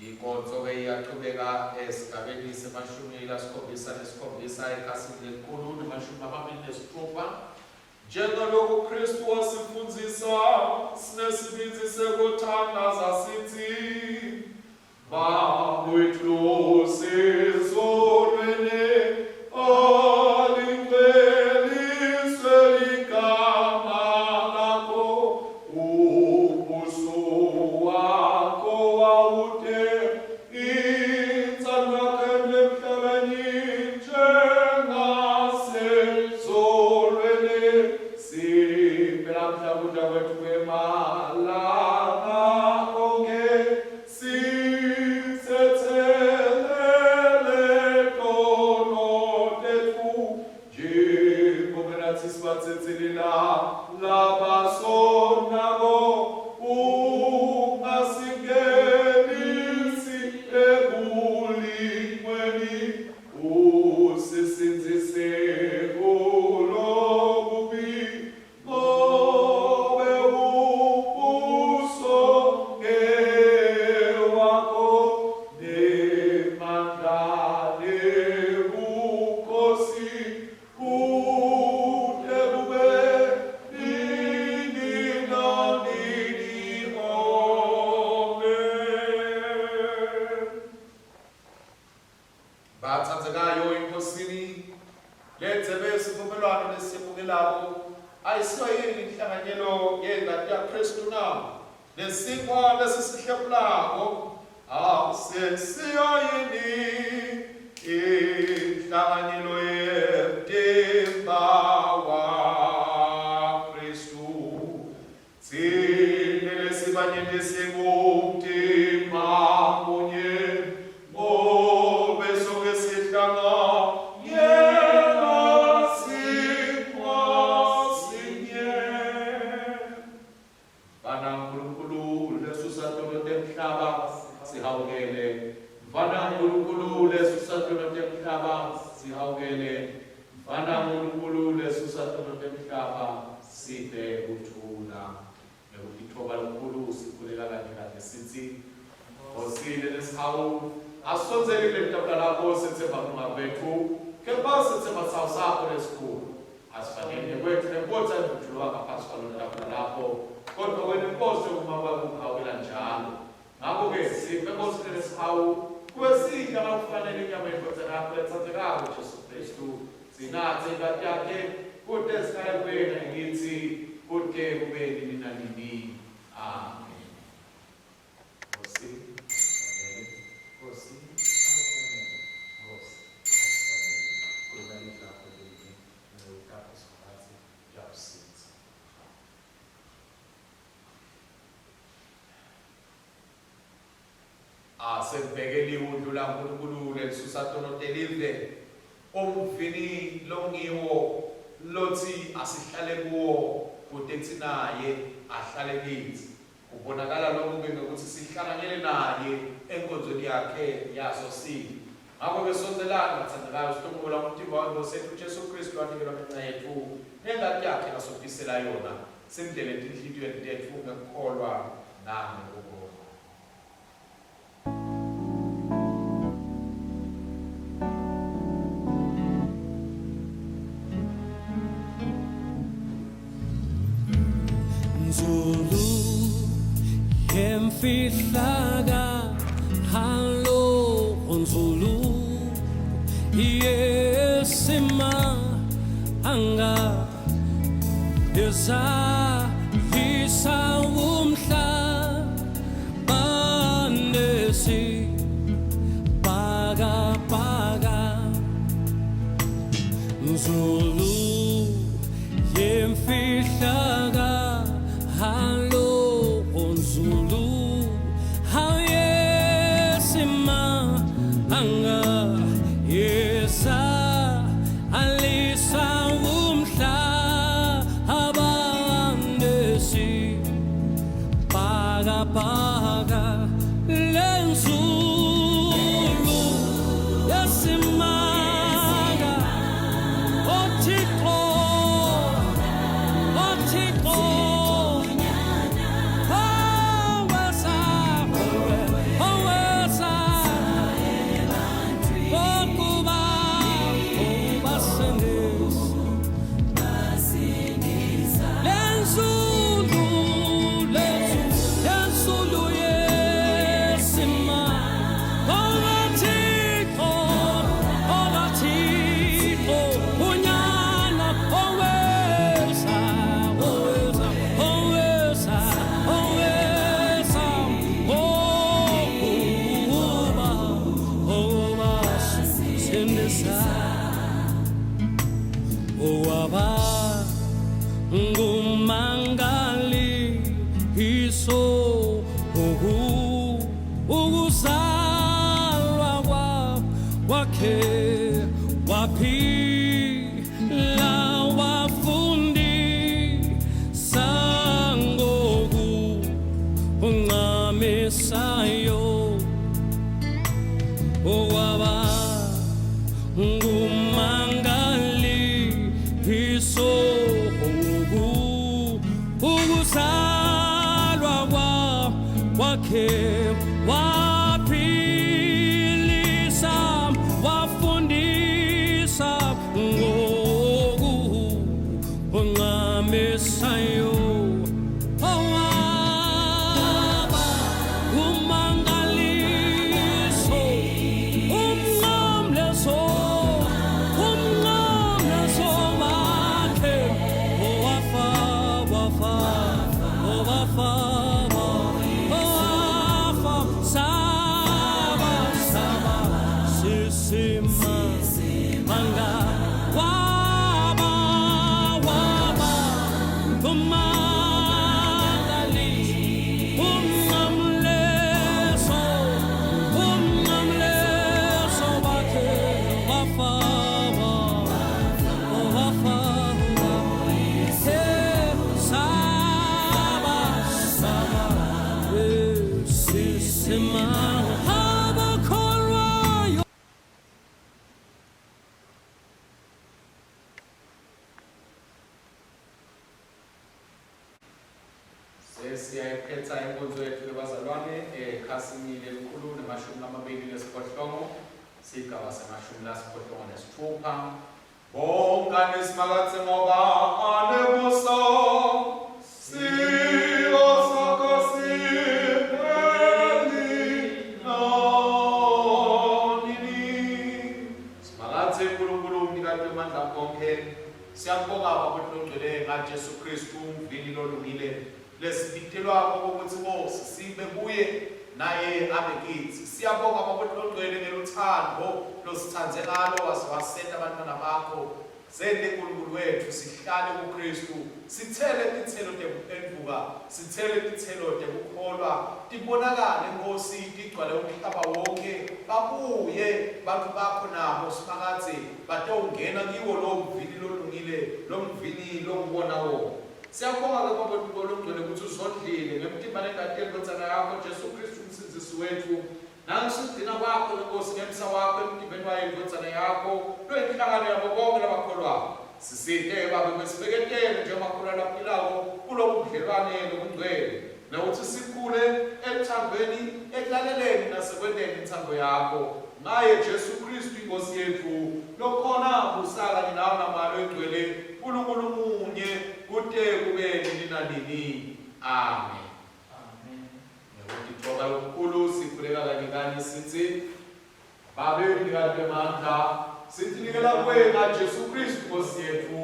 Inkonzo-ke iyachubeka esigabeni semashumi lasikhombisa nesikhombisa ekhasini lelikhulu nemashumi lamabili nesitfupha. Njengaloku Khristu wasifundzisa, sinesibindzi sekuthandaza sitsi, Babe wetfu losezulwini, alingcweliswe ligama lakho, umbuso wakho awute, intsandvo yakho emhlabeni njengasezulwini. Siphe lamhla kudla kwetfu kwemalanga onkhe, sitsetselele tono tetfu, njengoba natsi sibatsetselela labasonako, ungasingenisi ekulingweni, usisindzise kulokubi, ngobe umbuso ngewakho, nemandla nebukhosi, kute kube nini nanini. Amen. Batsandzekayo eNkhosini, lendzebe yesivumelwano lesiyemukelako ayisiyo yini inhlanganyelo yengati yaKhristu na? Nesinkwa lesisihlephulako asesiyo yini inhlanganyelo yemtimba waKhristu? Tsine lesibanyenti singumtimba munye, ngobe sonkhe sihlanganyela sinkhwa sinye. Mvana Nkulunkulu lesusa tono temhlaba, sihawukele. Mvana Nkulunkulu lesusa tono temhlaba, sihawukele. Mvana Nkulunkulu lesusa tono temhlaba, siphe kuthula. Ngekutitfoba lokukhulu sikhuleka kanye kanye sitsi, Nkhosi lenesihawu, asisondzeli kulelitafula lakho setsemba kulunga kwetfu, kepha setsemba sihawu sakho lesikhulu. Asifaneli nekwetfu nenkotsa ivutjulwa ngaphansi kwalo litafula lakho, kodvwa wena Nkhosi uma kwakuhawukela njalo. Ngako-ke siphe Nkhosi lenesihawu, kube sidla ngalokufanele inyama yeNdvodzana yakho letsandzekako Jesu Khristu, sinatse ingati yakhe, kute sihlale kuye nakitsi, kute kube nini nanini. Amen. Nkosi, asifanele. Nkosi, awufanele. Nkosi, asifanele. Khuluma livi lakho linye, inceku yakho Simakadze iyawusindza. Asengibheke liwundlu laNkulunkulu lelisusa tono telive, umvini longiwo lotsi asihlale kuwo kute kutsi naye ahlale kitsi. Kubonakala loku-ke ngekutsi sihlanganyele naye enkonzweni yakhe yaso sipho. Ngako-ke sondzelani, batsandzekayo, sitomukelwa ngumtimba weNkhosi yetfu Jesu Khristu lowanikelwa ngenca yetfu, nengati yakhe lasotisela yona, simdlele etinhlitiyweni tetfu ngekukholwa nangekubonga. Nzulu yemfihlaka halo nzulu yesima anga yesahisa umhlaba nesibhakabhaka Nzulu yemfihlaka halo nzulu hayesima anga yesa alisa. Ukuzalwa kwakhe waphilisa wafundisa ngokuncamisayo owaba umangaliso umnqamlezo umnqamlezo wakhe owafa wafa owafa owafa saba saba sisima manga waba waba umangaliso umnqamlezo umnqamlezo wakhe wafa wafa saba saba sisima abakholwayo. Sesiyayiphetha inkonzo yethu yabazalwane ekhasini lelikhulu nemashumi lamabili nesiphohlongo sigaba semashumi lasiphohlongo nesithupha. Bongani Simakadze ngoba anemusa, silo sakho sipheli nanini. Simakadze Nkulunkulu umnikati wemandla onkhe, siyakubonga Baba longcwele ngaJesu Kristu umvini lolungile lesibitelwako ukuthi Nkosi sibe kuye naye abe kitsi. Siyabonga Baba longcwele ngeluthando losithandze ngalo waze wasenta abantwana bakho. Sente Nkulunkulu wethu sihlale kuKristu, sithele titselo tekuphenduka, sithele titselo tekukholwa, tibonakale Nkosi tigcwale umhlaba wonke, babuye bantu bakho nabo Simakadze batowungena kiwo lowo mvini lolungile, lo mvini longuwona wona. Siyakubonga ke Baba longcwele kutsi usondlile ngemtimba nengati yendvodzana yakho Jesu Kristu umsindzisi wetfu. Nangisigcina kwakho Nkosi ngemsa wakho emtimbeni wayo indvodzana yakho loyinhlangano yabo bonke labakholwako. Sisite Babe kwesibeketele njengemakholwa laphilako kulobu budlelwane lobungcwele nekuthi sikhule eluthandweni, ekulaleleni nasekwenteni intsandvo yakho. Ngaye Jesu Kristu iNkosi yetfu lokhona busa kanye nawe naMoya loyiNgcwele Nkulunkulu munye kute kube nini nanini. Amen. Amen. Ngekutitfoba lokukhulu sikhuleka kanye kanye sithi Babe mnikati wemandla sitinikela kuwe ngaJesu Kristu Nkosi yetfu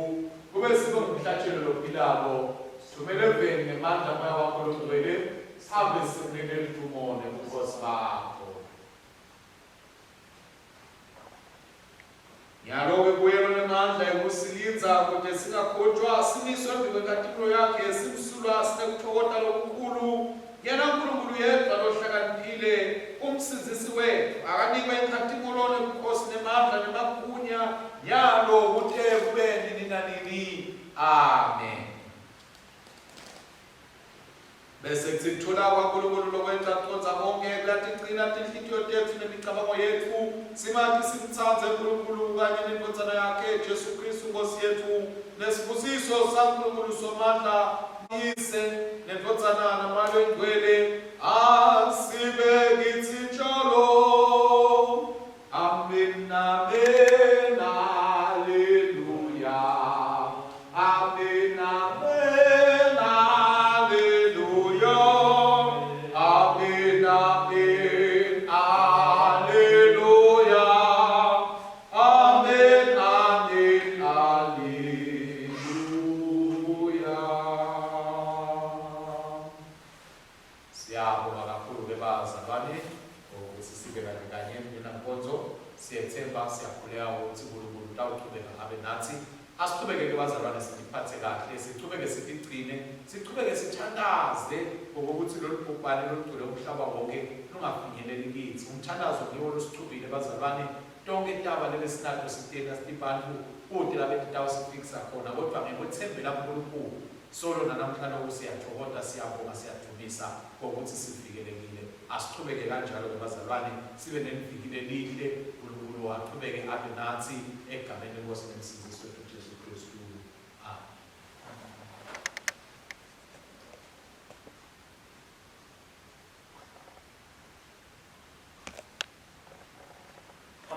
kube sibe ngumhlatshelo lophilako sithumele eveni ngemandla moya wakho longcwele sihambe sikunike ludumo nebukhosi bakho. Nyalo-ke kuye lonemandla ekusilindza kute singakhonjwa simiswe embikwenkatimulo yakhe simsulwa sinekutfokota lokukhulu. Yena Nkulunkulu yedvwa lohlakaniphile, uMsindzisi wetfu, akanikwe inkhatimulo nebukhosi nemandla nemagunya nyalo kute kube nini nanini. Amen. Bese kutsi kuthula kwaNkulunkulu lokwengca kucondza konkhe kuyatigcina tinhlitiyo tetfu nemicabango yetfu, simati simtsandze Nkulunkulu kanye neNdvodzana yakhe Jesu Khristu Nkhosi yetfu. Nesibusiso saNkulunkulu Somandla, Yise, neNdvodzana, naMoya loyiNgcwele, asibe kitsi njalo. Amen, amen, haleluya. Amen, amen, haleluya. Amen, amen, haleluya. Amen, amen, haleluya. Siyabonga kakhulu ke bazalwane ukuthi sibe kanye kanye kulena nkonzo. Siyethemba siyakhuleka ukuthi uNkulunkulu utawuchubeka abe nathi. Asichubeke ke bazalwane sitiphathe kahle, sichubeke sitigcine, sichubeke sithandaze ngokuthi lolu bhubhane lolugcwele umhlaba wonke lungafinyeleli kithi. Umthandazo ngiwo losichubile bazalwane. Tonke taba lebesinato sitenta sitibantfu kute labetitawusifikisa khona kodvwa ngekwetsembela kuNkulunkulu Solo nanamhla loku siyatfokota, siyabonga, siyadvumisa kwekutsi sivikelekile. Asichubeke kanjalo-ke bazalwane, sibe neliviki lelihle. Nkulunkulu achubeke abe natsi egameni leNkhosi neMsindzisi wetfu Jesu Khristu.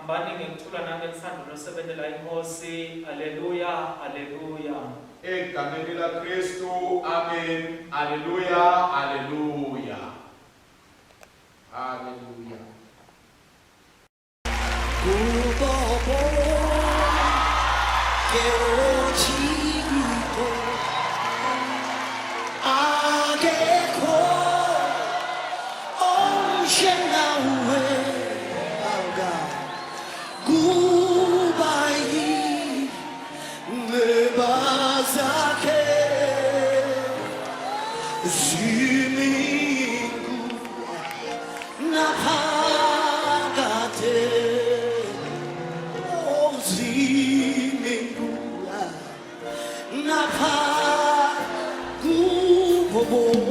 Hambani ngekuthula nangelithando losebentela iNkhosi. Haleluya, haleluya. Egameni laKristu, amen. Haleluya, haleluya. Haleluya. Kubo bonke othixo akekho onjengawe awuka kuba yinceba zakhe zimingu naphakade ozimenkula napha kubo.